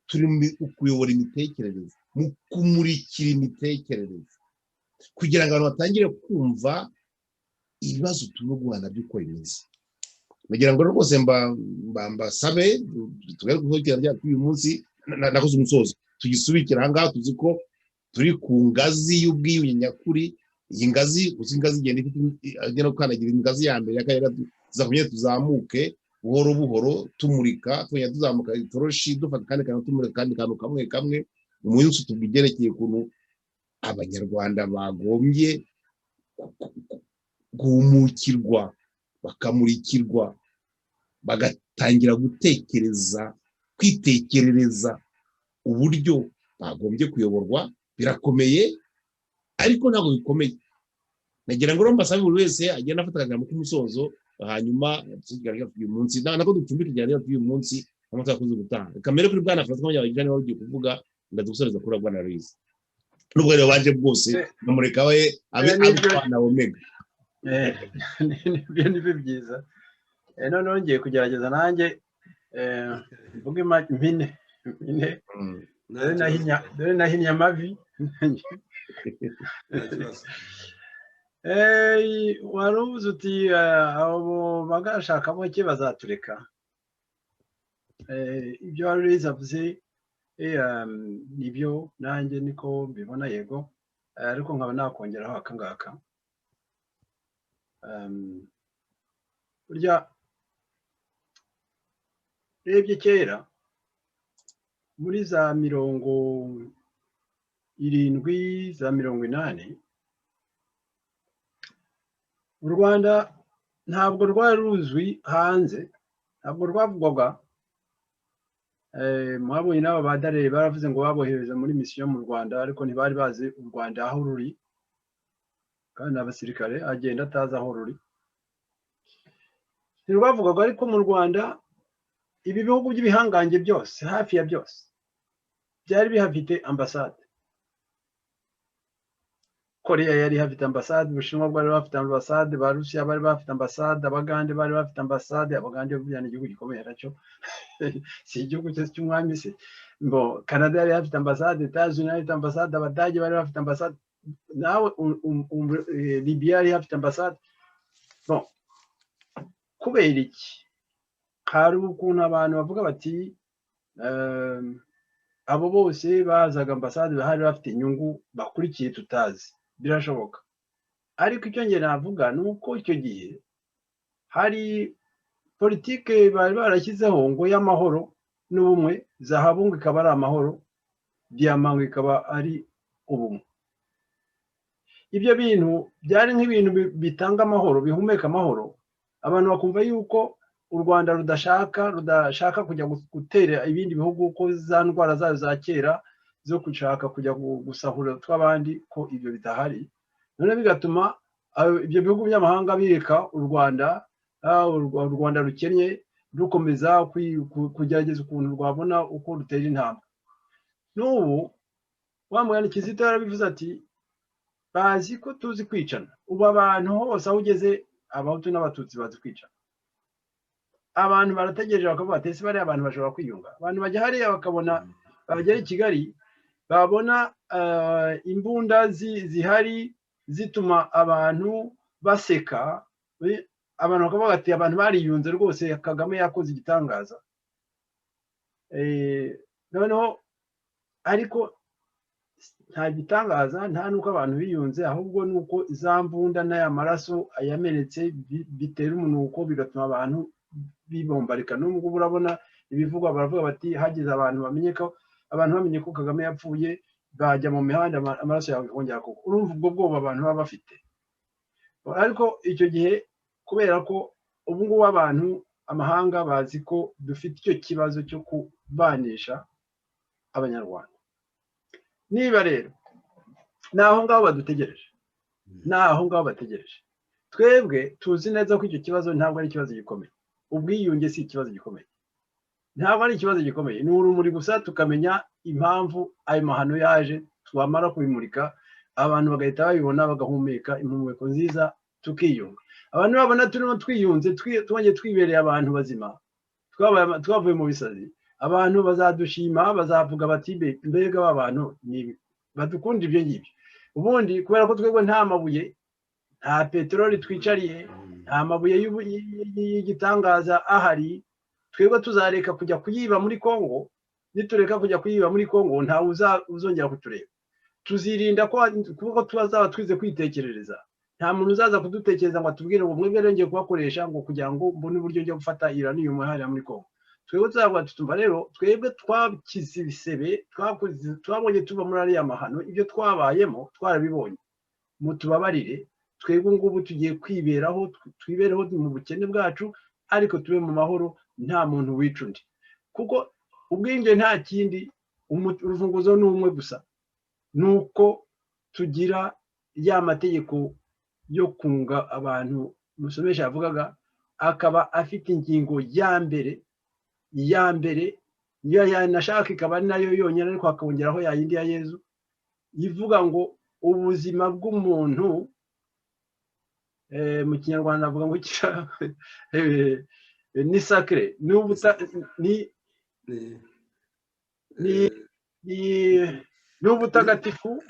turi mu kuyobora imitekerereze, mu kumurikira imitekerereze, kugira ngo abantu batangire kumva ibibazo turimo guhana by'uko bimeze. Nagira ngo rwose mbasabe tugaruke gukurikirana byacu uyu munsi. Nakoze umusozo, tugisubikira aha ngaha. Tuzi ko turi ku ngazi y'ubwiyunge nyakuri. Iyi ngazi, gusa ingazi igenda ifite, igenda gukandagira ingazi ya mbere, ya kabiri, tuzakomeza tuzamuke buhoro buhoro, tumurika, tugenda tuzamuka itoroshi, dufata akandi kantu, tumurika akandi kantu kamwe kamwe. Umunsi tuvuga ibyerekeye ukuntu Abanyarwanda bagombye guhumukirwa, bakamurikirwa, bagatangira gutekereza, kwitekerereza uburyo bagombye kuyoborwa. Birakomeye, ariko ntabwo bikomeye. Nagira ngo mbasabe buri wese agenda afata akajambo k'umusozo, hanyuma uyu munsi nako ducumbike ikiganiro cy'uyu munsi, hanyuma tuzakoze ubutaha. Reka mbere kuri bwana Francois Munyabagisha, niba ugiye kuvuga, ndadusoreza kuri bwana Louise, nubwo rero baje bwose namureka we abe alpha na omega. Nibyo, nibyo byiza. Noneho ngiye kugerageza nanjye mvuge mpine mpine, dore nahinnye amavi. Nta kibazo. Wari uvuze uti abo bagashakamo iki bazatureka. Ibyo wari avuze nibyo, nanjye niko mbibona, yego. Ariko nkaba nakongeraho aka ngaka. Burya urebye kera muri za 70, za 80, u Rwanda ntabwo rwari ruzwi hanze, ntabwo rwavugwaga. Mwabonye n'aba ba Dallaire baravuze ngo babohereza muri misiyo mu Rwanda, ariko ntibari bazi u Rwanda aho ruri, kandi abasirikare agenda atazi aho ruri. Ntirwavugwaga, ariko mu Rwanda ibi bihugu by'ibihangange byose, hafi ya byose, byari bihafite ambasade. Korea yari ihafite ambasade, Ubushinwa bwari bafite ambasade, ba Rusiya bari bafite ambasade, Abagande bari bafite ambasade. Abagande buriya ni igihugu gikomeye nacyo, si igihugu cyose cy'umwami se? Bo Canada yari hafite ambasade, Etats-Unis yari ifite ambasade, Abadage bari bafite ambasade, nawe Libya yari hafite ambasade. Bon, kubera iki? Hari ukuntu abantu bavuga bati abo bose bazaga ambasade bahari bafite inyungu bakurikiye tutazi. Birashoboka, ariko icyo njye navuga ni uko icyo gihe hari politike bari barashyizeho ngo y'amahoro n'ubumwe. Zahabu ngo ikaba ari amahoro, diyama ngo ikaba ari ubumwe. Ibyo bintu byari nk'ibintu bitanga amahoro, bihumeka amahoro, abantu bakumva yuko u Rwanda rudashaka kujya gutera ibindi bihugu, ko za ndwara zayo za kera. zo gushaka kujya gusahura tw'abandi, ko ibyo bidahari. None bigatuma ibyo bihugu by'amahanga bireka u Rwanda, u Rwanda rukennye rukomeza kugerageza ukuntu rwabona uko rutera intambwe. N'ubu wa mugani Kizito yarabivuze ati bazi ko tuzi kwicana. Ubu abantu hose aho ugeze, Abahutu n'Abatutsi bazi kwicana. Abantu barategereje bakavuga bati: "Ese bariya abantu bashobora kwiyunga?" Abantu bajya hariya bakabona, bagera i Kigali babona imbunda zihari zituma abantu baseka, abantu bakavuga bati: "Abantu bariyunze rwose, Kagame yakoze igitangaza." Noneho ariko nta gitangaza, nta n'uko abantu biyunze, ahubwo ni uko za mbunda n'aya maraso yamenetse bitera umunuko, bigatuma abantu bibombarika. N'ubu ngubu urabona ibivugwa, baravuga bati hagize abantu bamenye ko, abantu bamenye ko Kagame yapfuye, bajya mu mihanda, amaraso yawe akongera kugwa. Urumva ubwo bwoba abantu baba bafite. Ariko icyo gihe, kubera ko ubu ngubu abantu, amahanga bazi ko dufite icyo kibazo cyo kubanisha Abanyarwanda, niba rero ni aho ngaho badutegereje, ni aho ngaho bategereje. Twebwe tuzi neza ko icyo kibazo ntabwo ari ikibazo gikomeye. Ubwiyunge si ikibazo gikomeye, ntabwo ari ikibazo gikomeye, ni urumuri gusa, tukamenya impamvu ayo mahano yaje. Twamara kubimurika, abantu bagahita babibona, bagahumeka impumeko nziza, tukiyunga. Abantu babona turimo twiyunze, twongeye twibereye abantu bazima, twavuye mu bisazi, abantu bazadushima, bazavuga bati: "Mbega ba bantu ni badukunda." Ibyo ngibyo ubundi, kubera ko twebwe nta mabuye, nta peteroli twicariye, nta mabuye y'igitangaza ahari, twebwe tuzareka kujya kuyiba muri Kongo. Nitureka kujya kuyiba muri Kongo, ntawe uzongera kutureba. Tuzirinda ko, kuko tuzaba twize kwitekerereza, nta muntu uzaza kudutekereza ngo atubwire ngo mwebwe rero ngiye kubakoresha ngo kugira ngo mbone uburyo njya gufata uranium hariya muri Kongo. Twebwe tuzavuga tutumva rero, twebwe twakize ibisebe, twabonye tuva muri ariya mahano, ibyo twabayemo twarabibonye, mutubabarire. Twebwe ngubu tugiye kwiberaho, twibereho mu bukene bwacu, ariko tube mu mahoro, nta muntu wica undi. Kuko ubwenge nta kindi, urufunguzo ni umwe gusa, ni uko tugira ya mategeko yo kunga abantu Musomesha yavugaga, akaba afite ingingo ya mbere, ya mbere iyo yanashaka ikaba ari nayo yonyine, ariko hakongeraho ya yindi ya Yezu ivuga ngo ubuzima bw'umuntu, mu Kinyarwanda avuga ngo ni sacré, ni ubutagatifu.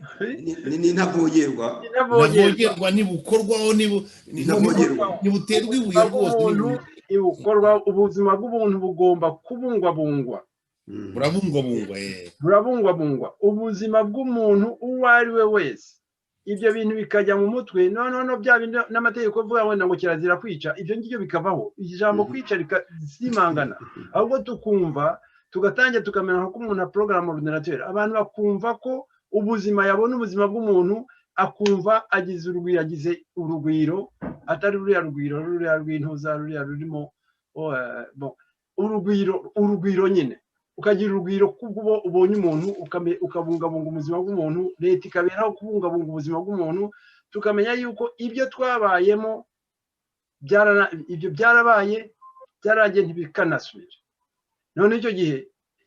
Ni ntavogerwa. Ntavogerwa, ntibukorwaho, ntibuterwa ibuye rwose. Bukorwa, ubuzima bw'ubuntu bugomba kubungwabungwa. Burabungwabungwa. Burabungwabungwa, ubuzima bw'umuntu uwo ari we wese. Ibyo bintu bikajya mu mutwe. Noneho bya bindi n'amategeko avuga wenda ngo kirazira kwica, ibyo ngibyo bikavaho, ijambo kwica rikazimangana, ahubwo tukumva, tugatangira tukamenya ko umuntu aporogaramu ordinateur. Abantu bakumva ko ubuzima, yabona ubuzima bw'umuntu akumva agize urugwiro, agize urugwiro, atari ruriya rugwiro, ruriya rw'intuza, ruriya rurimo urugwiro, urugwiro nyine, ukagira urugwiro kuko ubonye umuntu, ukabungabunga ubuzima bw'umuntu. Leta ikaberaho kubungabunga ubuzima bw'umuntu. Tukamenya yuko ibyo twabayemo, ibyo byarabaye, byaragiye, ntibikanasubira. None icyo gihe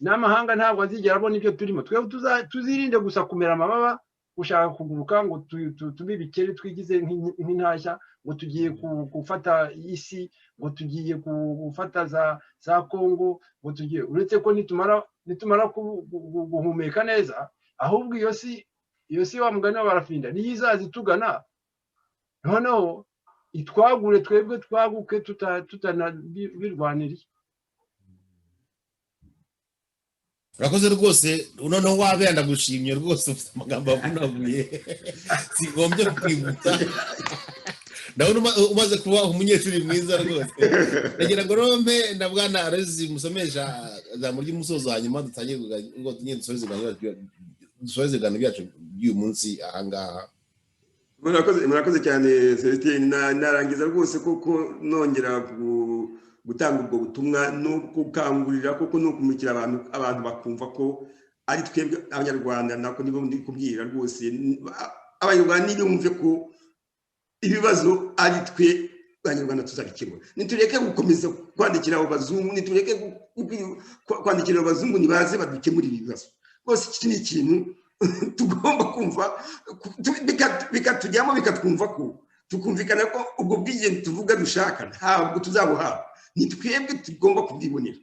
n'amahanga ntabwo azigera abona ibyo turimo. Twebwe tuzirinde gusa kumera amababa, gushaka kuguruka ngo tube ibikeri, twigize nk'intashya, ngo tugiye gufata isi, ngo tugiye gufata za Kongo, ngo tugiye. Uretse ko nitumara guhumeka neza, ahubwo iyo si wa mugani w'Abarafinda niyo izaza itugana, noneho itwagure, twebwe twaguke tutanabirwaniriye. Urakoze rwose. Noneho wabera ndagushimye rwose, ufite amagambo avunaguye, singombye kukwibutsa. Ndabona umaze kuba umunyeshuri mwiza rwose. Ndagira ngo rompe na bwana Aloys Musomesha ijambo ry'umusozo, hanyuma dutangire ngo dusoze ibiganiro byacu by'uyu munsi ahangaha. Murakoze cyane, Celestin. Narangiza rwose koko nongera gutanga ubwo butumwa no gukangurira koko no kumurikira abantu, abantu bakumva ko Ari twebwe Abanyarwanda, nako nibo ndi kubwira rwose. Abanyarwanda nibumve ko ibibazo ari twe Abanyarwanda tuzabikemura. Nitureke gukomeza kwandikira abo bazungu, nitureke kwandikira abo bazungu, nibaze badukemurire ibibazo rwose. Iki ni ikintu tugomba kumva, bikatujyamo, bikatwumva ko tukumvikana ko ubwo bwigenge tuvuga dushaka ntabwo tuzabuhabwa, ni twebwe tugomba kubwibonera.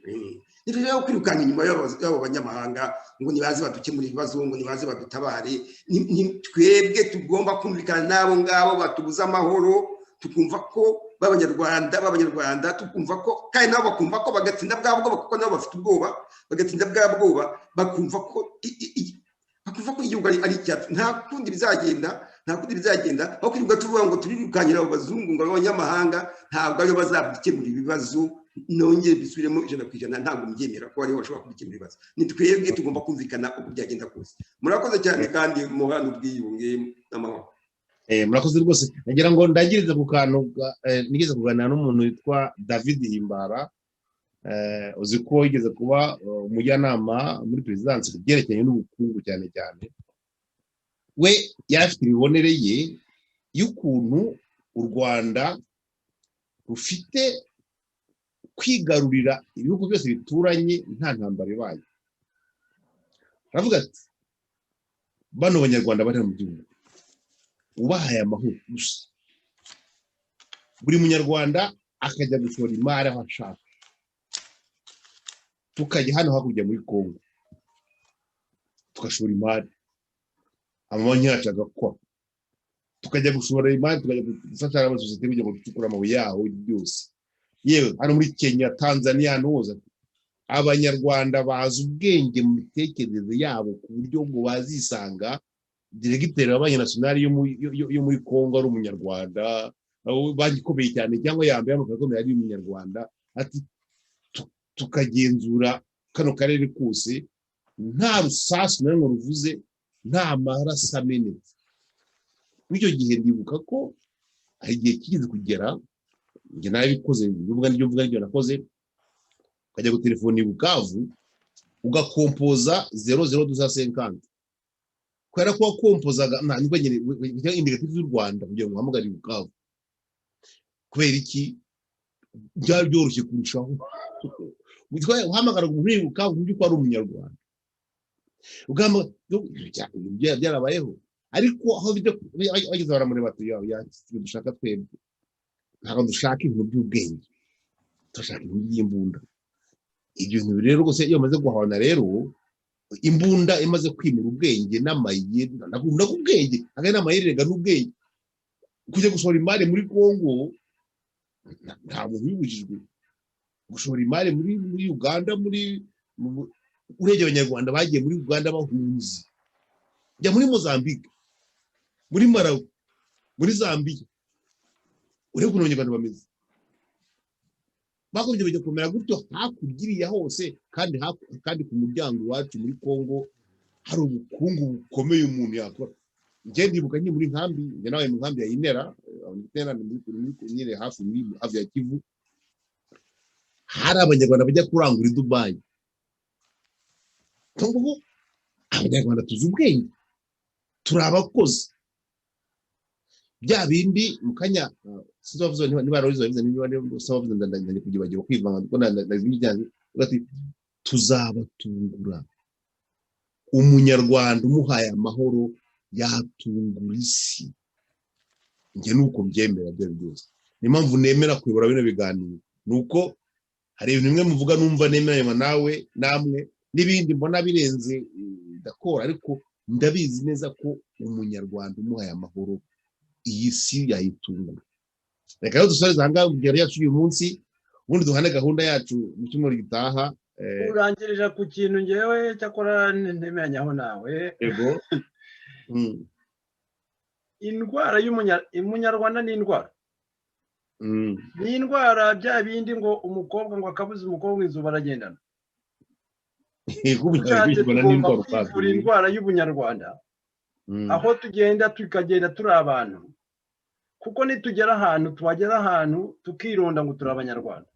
Ntiturebe kwirukanka inyuma y'abo banyamahanga ngo nibaze badukemure ibibazo, ngo nibaze badutabare. Ni twebwe tugomba kumvikana n'abo ngabo batubuza amahoro, tukumva ko b'Abanyarwanda, tukumva ko kandi nabo bakumva ko bagatsinda bwa bwoba, kuko nabo bafite ubwoba, bagatsinda bwa bwoba, bakumva ko igihugu ari icyacu. Nta kundi bizagenda, nta kundi bizagenda. Aho kwirirwa tuvuga ngo turirukankira abo bazungu, ngo abanyamahanga, ntabwo aribo bazabikemura ibibazo. Nongere bisubiremo 100%, ntabwo mbyemera ko aribo bashobora kubikemura ibibazo. Ni twebwe tugomba kumvikana uko byagenda kose. Murakoze cyane kandi muhana ubwiyunge n'amahoro. Murakoze rwose. Nagira ngo ndangirize ku kantu nigeze kuganira n'umuntu witwa David Himbara. Uzi ko yigeze kuba umujyanama muri perezidansi ku byerekeranye n'ubukungu cyane cyane. We yari afite imibonere ye y'ukuntu u Rwanda rufite kwigarurira ibihugu byose bituranye nta ntambara ibaye. Aravuga ati: "Bano Banyarwanda bari mu gihugu, ubahaye amahoro gusa, buri Munyarwanda akajya gushora imari aho ashaka, tukajya hano hakurya muri Congo tugashora imari, amabanki yacu agakora, tukajya gushora imari, tukajya gufasha amasosiyete kugira ngo ducukure amabuye yaho byose, yewe hano muri Kenya, Tanzania, ahantu hose, Abanyarwanda bazi ubwenge mu mitekerereze yabo, ku buryo ngo bazisanga diregiteri wa Banki Nationale yo muri Congo ari Umunyarwanda, banki ikomeye cyane cyangwa ya mbere y'amafaranga akomeye ari Umunyarwanda." Ati: "Tukagenzura kano karere kose nta rusasu na rumwe ruvuze, nta maraso amenetse." Muri icyo gihe ndibuka ko hari igihe kigeze kugera, njye narabikoze, mvuga n'ibyo mvuga n'ibyo nakoze, ukajya gutelefona i Bukavu ugakompoza 0 0 250, kubera ko wakompozaga nta nubwo nyine indicatif z'u Rwanda kugira ngo uhamagare i Bukavu. Kubera iki? Byari byoroshye kurushaho. Uhamagara umuntu uri i Bukavu mu by'ukuri ari Umunyarwanda. Byarabayeho, ariko aho bageze baramureba bati: "Dushaka twebwe, ntabwo dushaka ibintu by'ubwenge, turashaka ibintu by'imbunda." Ibyo bintu rero rwose iyo bamaze guhana rero, imbunda imaze kwimura ubwenge n'amayeri, nakunda ubwenge aka n'amayeri rega n'ubwenge. Kujya gushora imari muri Congo nta muntu ubibujijwe, gushora imari muri Uganda, muri urebye Abanyarwanda bagiye muri Uganda bahunze, jya muri Mozambique, muri Malawi, muri Zambia, urebe ukuntu Abanyarwanda bameze. Bagombye kujya kumera gutyo hakurya iriya hose. Kandi ku muryango iwacu muri Congo hari ubukungu bukomeye umuntu yakora. Njye ndibuka nkiri muri nkambi, njye nawe mu nkambi ya Inera. Inera ni muri nyine hafi muri hafi ya Kivu. Hari Abanyarwanda bajya kurangura i Dubayi. Ngo Abanyarwanda tuzi ubwenge, turi abakozi, bya bindi mu kanya sinzi wavuze, niba Aloys wabivuze, niba wavuze, ndajya kubyibagirwa, kwivanga kuko ndabijyanye. Ati: "Tuzabatungura. Umunyarwanda umuhaye amahoro yatungura isi." Njye nuko mbyemera byo byose. Niyo mpamvu nemera kuyobora bino biganiro, ni uko hari ibintu bimwe muvuga numva nemeranywa nawe namwe, n'ibindi mbona birenze ndakora, ariko ndabizi neza ko Umunyarwanda umuhaye amahoro iyi si yayitungura. Reka rero dusoreze aha ngaha mu yacu uyu munsi, ubundi duhane gahunda yacu mu cyumweru gitaha. Urangirije ku kintu ngewe cyakora ntemeranyaho nawe. Yego. Indwara y'Umunyarwanda ni indwara, ni indwara bya bindi ngo umukobwa ngo akabuze umukobwa inzu baragendana. Tugomba kwivura indwara y'Ubunyarwanda aho tugenda tukagenda turi abantu, kuko nitugera ahantu, tuhagera ahantu tukironda ngo turi Abanyarwanda,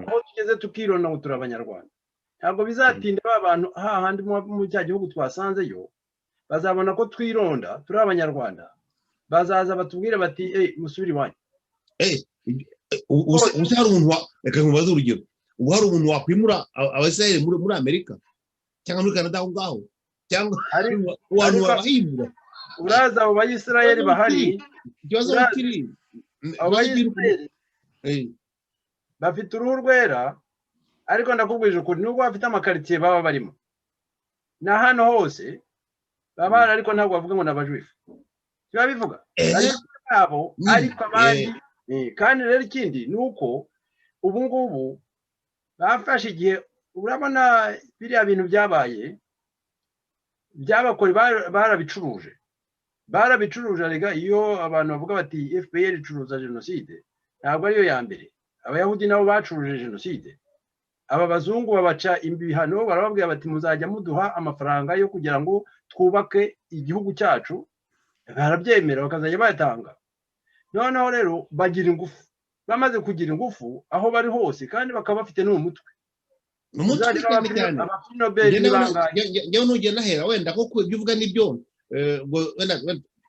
aho tugeze tukironda ngo turi Abanyarwanda. Ntabwo bizatinda, ba bantu hahandi mu cya gihugu twasanzeyo bazabona ko twironda turi Abanyarwanda, bazaza batubwire bati: "Eh, musubire iwanyu." Ubu se hari umuntu, reka nkubaze urugero, ubu hari umuntu wakwimura Abasirayeli muri Amerika cyangwa muri Canada aho ngaho, cyangwa abantu babahimura? Uraza abo Bayisirayeli bahari. Ikibazo kiri Abo Bayisirayeli bafite uruhu rwera, ariko ndakubwije ukuri, nubwo bafite amakaritsiye baba barimo na hano hose baba bahari, ariko ntabwo bavuga ngo ni Abajuifu. Biba bivuga abo, ariko abandi. Kandi rero ikindi ni uko ubu ngubu bafashe igihe. Urabona biriya bintu byabaye byabakora, barabicuruje, barabicuruje. Rega iyo abantu bavuga bati FPR icuruza jenoside, ntabwo ariyo ya mbere. Abayahudi nabo bacuruje jenoside. Aba bazungu babaca ibihano, barababwira bati: "Muzajya muduha amafaranga yo kugira ngo twubake igihugu cyacu." Barabyemera, bakazajya bayatanga. Noneho rero bagira ingufu. Bamaze kugira ingufu aho bari hose, kandi bakaba bafite n'umutwe. Umutwe cyane cyane. Njyewe nugenda nahera wenda koko ibyo uvuga nibyo,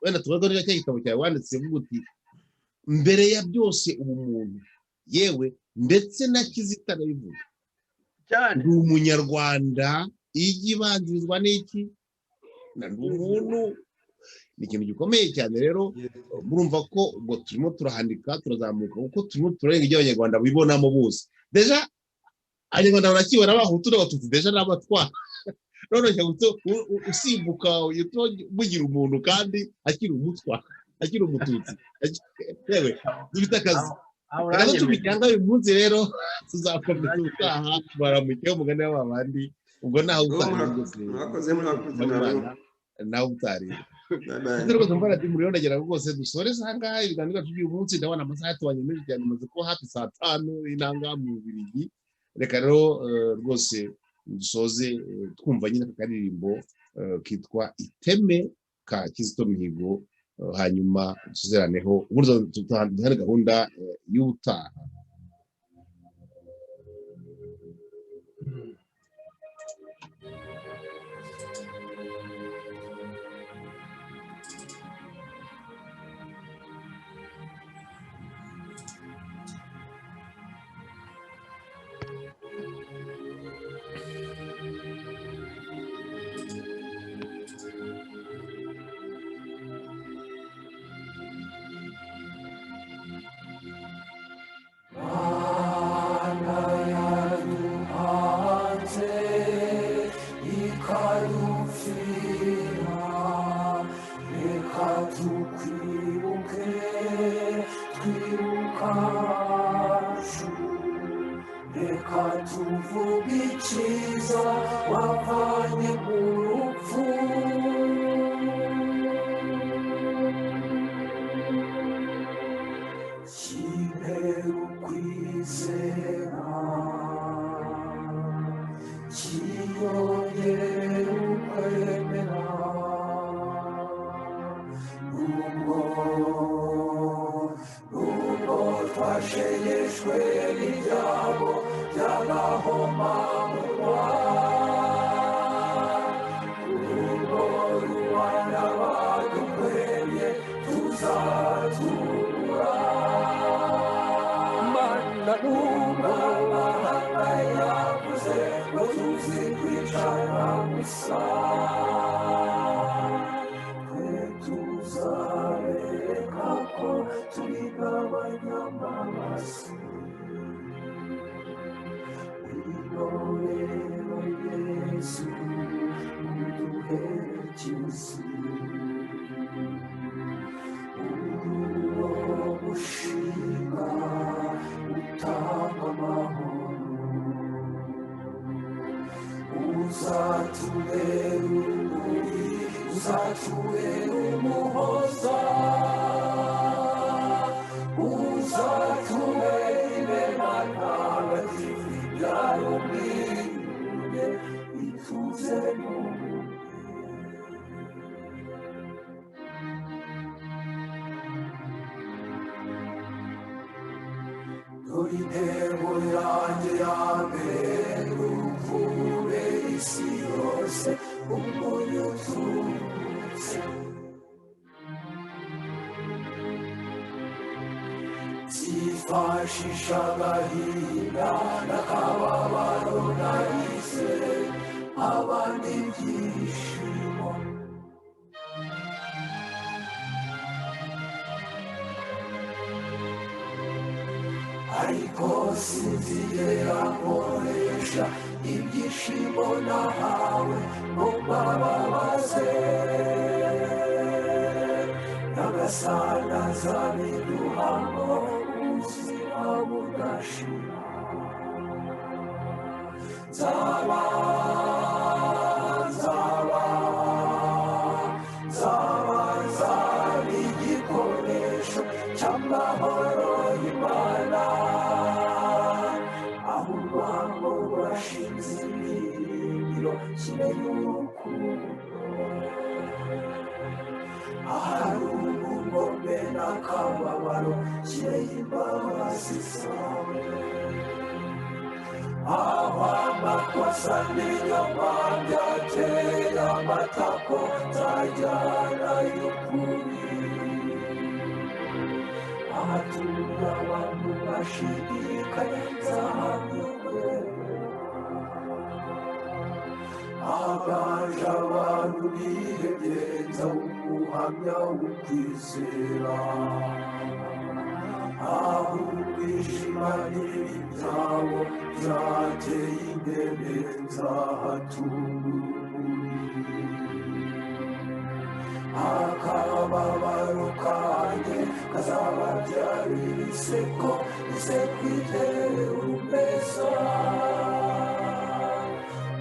wenda tuvuga neza cya gitabo cyawe wanditse uvuga uti: "Mbere ya byose ubumuntu." Yewe, ndetse na Kizito arabivuga. Cyane. Ndi Umunyarwanda ijya ibanzirizwa n'iki? Ndi umuntu. Ni ikintu gikomeye cyane. Rero murumva ko ubwo turimo turahandika, turazamuka, kuko turimo turarenga ibyo Abanyarwanda bibonamo bose. Déjà Abanyarwanda barakibona, Abahutu n'Abatutsi, déjà n'Abatwa. None usimbuka mugira umuntu kandi akiri umutwa, akiri Umututsi. Yewe, dufite akazi. Reka tubijyanga uyu munsi rero, tuzakomeza ubutaha. Baramukeho umugani w'abandi. Ubwo nawe utaha rwose. Mwakoze, mwakoze. Nawe utari rwose mvara muriyo. Ndagira rwose dusoreze aha ngaha ibiganiro byacu by'uyu munsi. Ndabona amasaha yatubanye menshi cyane, amaze kuba hafi saa 5 y'inanga mu Bubiligi. Reka rero rwose dusoze twumva nyine aka karirimbo kitwa Iteme ka Kizito Mihigo, hanyuma dusezeraneho, ubundi duhane gahunda y'ubutaha. Tukwibuke twibuka abacu, reka tuvuge icyiza wavanye mu rupfu. Kimpera ukwizera, kiyongera ukwemera, nubwo nubwo twashegeshwe n'ibyago by'agahomamunwa, urwo rubanda badukwemye tuzatura. Mana, nubwo amahanga yavuze ngo tuzi kwicara gusa, twe tuzabereka ko turi n'abanyamabasi. Ngwino rero Yesu, uduherekeze uwo mushinga utanga amahoro, uzatubera urumuri, uzatubera umuhoza, uzatubera inema ntagatifu ibyara ubwiyunge, ituze n'ubumwe. Dore intego yanjye ya mbere ni urukundo. Umunyu utubutse. Zifashisha agahinda n'akababaro nagize, abandi ibyishimo. Ariko sinzigera nkoresha ibyishimo nahawe ngo mbababaze. Nyagasani azabiduhamo ubuzima budashira. Nzaba, nzaba, nzaba, nzaba igikoresho cy'amahoro y'Imana. Aho urwango rwashinze ibirindiro, kimenye urukundo. Ahari ubugome n'akababaro, kimenye imbabazi zawe. Aho amakosa n'ibinyoma byateye amatako, nzajyana y'ukuri. Ahatuye abantu bashidikanya, nzahamya ukwemera. Ahaganje abantu bihebye, nzaba umuhamya w'ukwizera. Aho umwijima n'ibibi byawo byateye intebe, nzahatura urumuri. Akababaro kanjye kazababyarira iseko, iseko itere urumeza.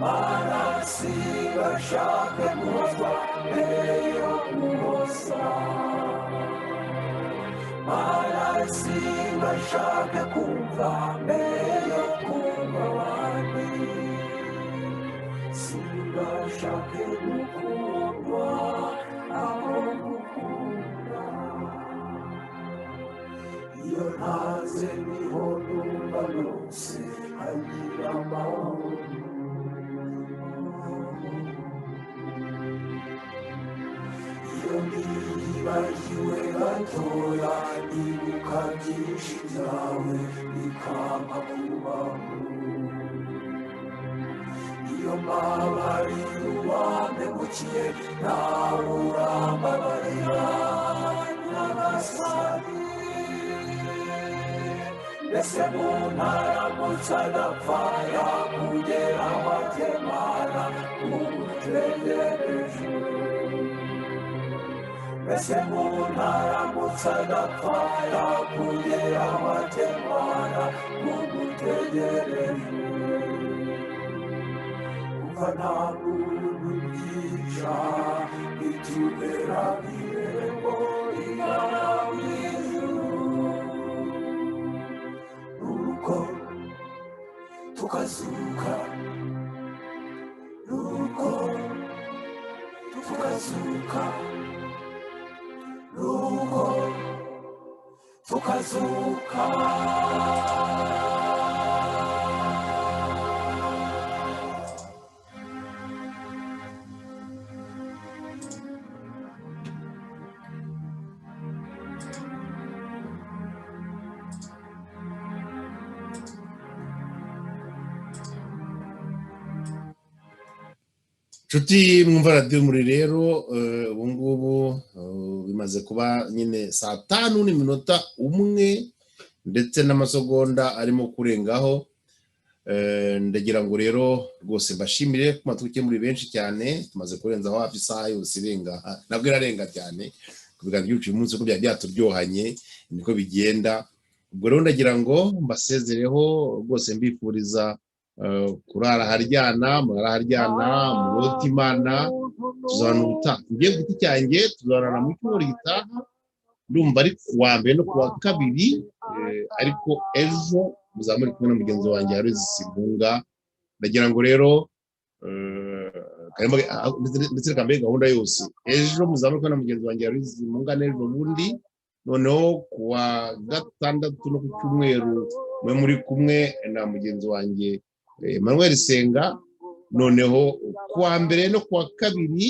Mana, singashake guhozwa mbere yo guhoza. Mana, singashake kumva mbere yo kumva abandi. Singashake gukundwa aho gukunda. Iyo ntaze niho numva rwose hagira amahoro. Iyo nibagiwe gatoya, nibuka byinshi byawe bikampa kubaho. Iyo mbabariye uwampemukiye, nawe urambabarira, Nyagasani. Mbese umuntu aramutse adapfa, yakugeraho ate, Mana ugutegereje? Mbese umuntu aramutse adapfa, yakugeraho ate, Mana ugutegereje? Umva, nta muntu byica, bitubera irembo rigana mu ijuru. Nuko tukazuka, nuko tukazuka, nuko tukazuka. Nshuti mwumva Radiyo Muri rero, ubu ngubu bimaze kuba nyine 5:01 ndetse n'amasegonda arimo kurengaho. Ndagira ngo rero rwose mbashimire ko matuke muri benshi cyane. Tumaze kurenzaho hafi isaha yose irenga, nabwo irarenga cyane ku biganiro by'uyu munsi, ko byari byaturyohanye, niko bigenda. Ubwo rero ndagira ngo mbasezereho rwose, mbifuriza kurara haryana, murara haryana, murota Imana. Tuzabana ubutaha. Ngiye ku giti cyanjye, tuzabana mu cyumweru gitaha, ndumva ari ku wa mbere no ku wa kabiri, ariko ejo muzaba muri kumwe na mugenzi wanjye Aloys Simunga. Ndagira ngo rero ndetse reka mbe gahunda yose: ejo muzaba muri kumwe na mugenzi wanjye Aloys Simunga, n'ejo bundi, noneho ku wa gatandatu no ku cyumweru mwe muri kumwe na mugenzi wanjye Emmanuel Senga, noneho Kuwa mbere no kuwa kabiri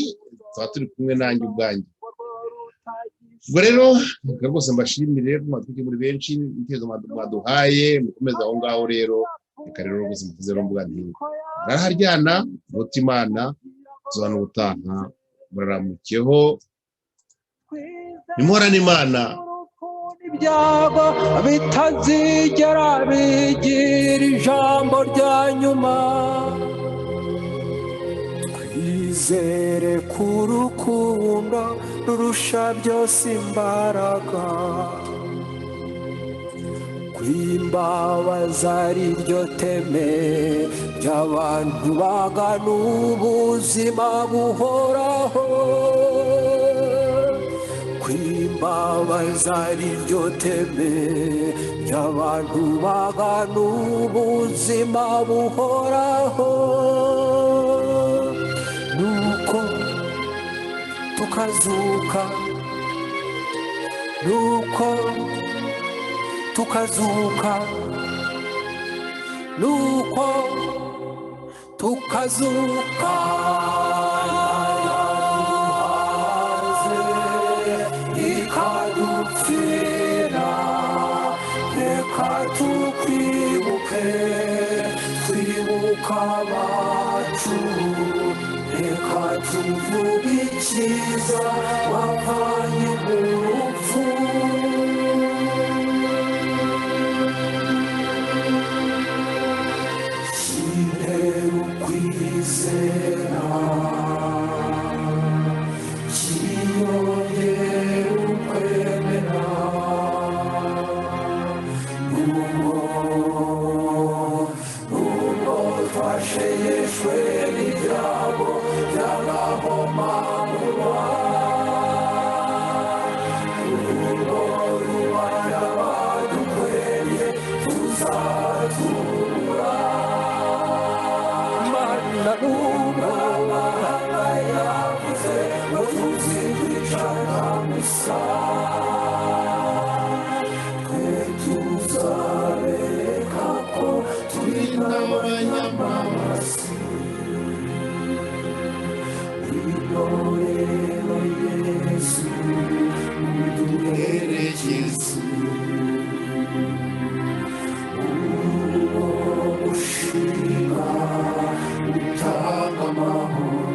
tuba turi kumwe nanjye ubwanjye. Ubwo rero reka rwose mbashimire ko mwatwike muri benshi, ibitekerezo mwaduhaye, mukomeze aho ngaho rero. Reka rero rwose muvuze rero mvuga nti muraharyana muti Imana tuzabana ubutaha, muraramukeho, nimuhorane Imana. Ibyago bitazigera bigira ijambo rya nyuma. Twizere ku rukundo rurusha byose imbaraga, kwimbabaza ari ryo teme ry'abantu bagana ubuzima buhoraho, kwimbabaza ari ryo teme ry'abantu bagana ubuzima buhoraho. Nuko tukazuka, nuko tukazuka, nuko tukazuka, ikadupfira. Reka tukwibuke, twibuka abacu, reka tuvuge icyiza wavanye mu rupfu. Kintera ukwizera, kiyongera ukwemera, nubwo nubwo twashegeshwe n'ibyago by'agahomamunwa, urwo rubanda badukweye tuzatura. Mana, nubwo amahanga yavuze ngo tuzikwicara gusa, twe tuzabereka ko turi n'abanyamabasi. Itorero Yesu uduherekeze, uwo mushinga utanga amahoro,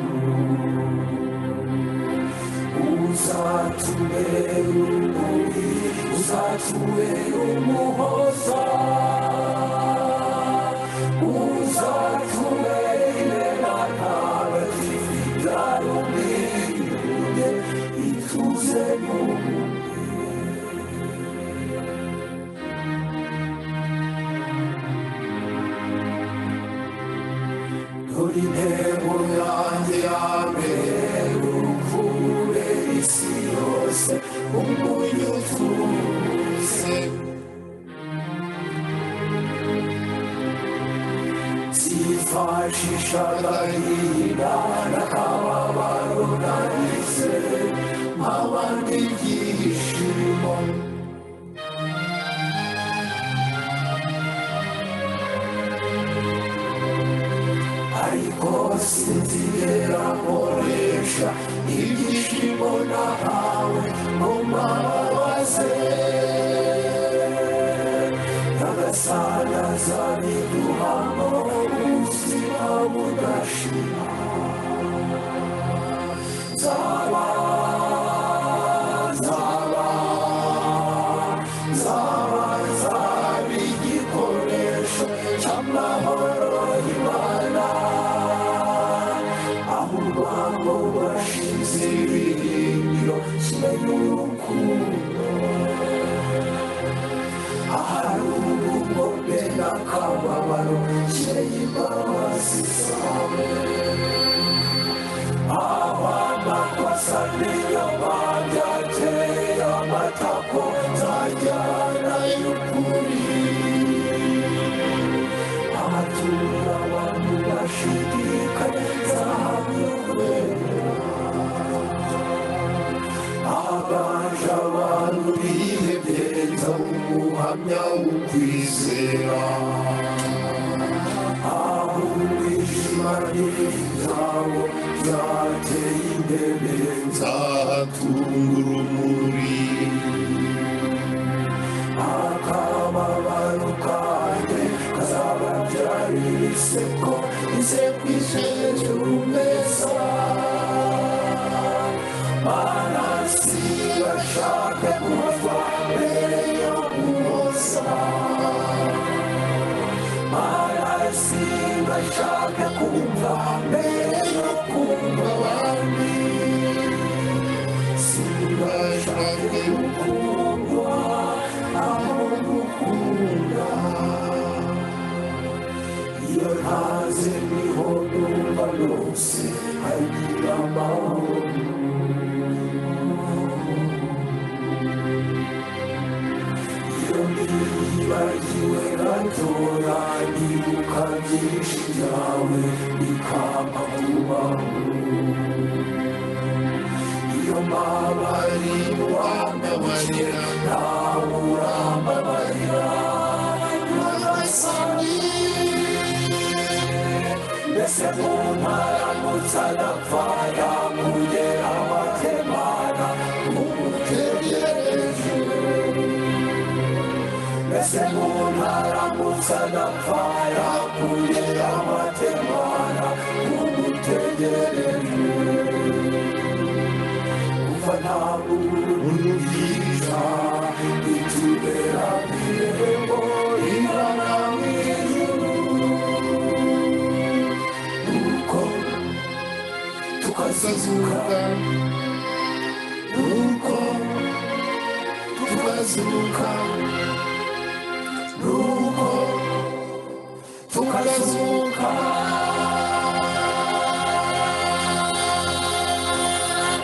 uzatubera urumuri, uzatubera umuhoza, uzatubera irema ntagatifu ryarumiriye ituze mu. Dore intego yanjye ya mbere, urukure isi yose umunyu ututse. Zifashisha agahinda n'akababaro nagize, abandi ibyishimo. Ariko sinzigera nkoresha ibyishimo nahawe ngo mbabaze. Nyagasani azabiduhamo ubuzima budashira. Nzaba, nzaba, nzaba, nzaba igikoresho cy'amahoro y'Imana, aho urwango rwashize ibirindiro kimenya urukundo, ahari ubugome n'akababaro kimenya imbabazi zawe, aho amakosa n'inyama byateye amatako nzajyana y'ukuri, ahatura abantu bashidikanya nzahamya ukwemera, ahaganje abantu bihebye nzaba umuhamya w'ukwizera, aho umwijima Nzibanira ibyabo byateye imbere, Nzahatunga urumuri. Akababaro kanjye kazababyarira iseko, iseko isheje umesa. Mana, sibashake guhozwa mbere yo guhoza. Mana, sibashake kumva mbere yo kumva abandi. Sibashake gukundwa aho gukunda. Iyo ntaze niho numva rwose hagira amahoro. Iyo nibagiwe gatoya, nibuka byinshi byawe bikampa kubaho. Iyo mbabariye uwambabarira, nawe urambabarira. Nyagasani, mbese muntaramutse adapfa, yakugera abatemana umutegereje? Mbese muntaramutse adapfa, yakugera abatemana umutegereje? Kuva ntabwo urugisha itubera irembo rigana mu ijuru, nuko tukazuka, nuko tukazuka, nuko tukazuka.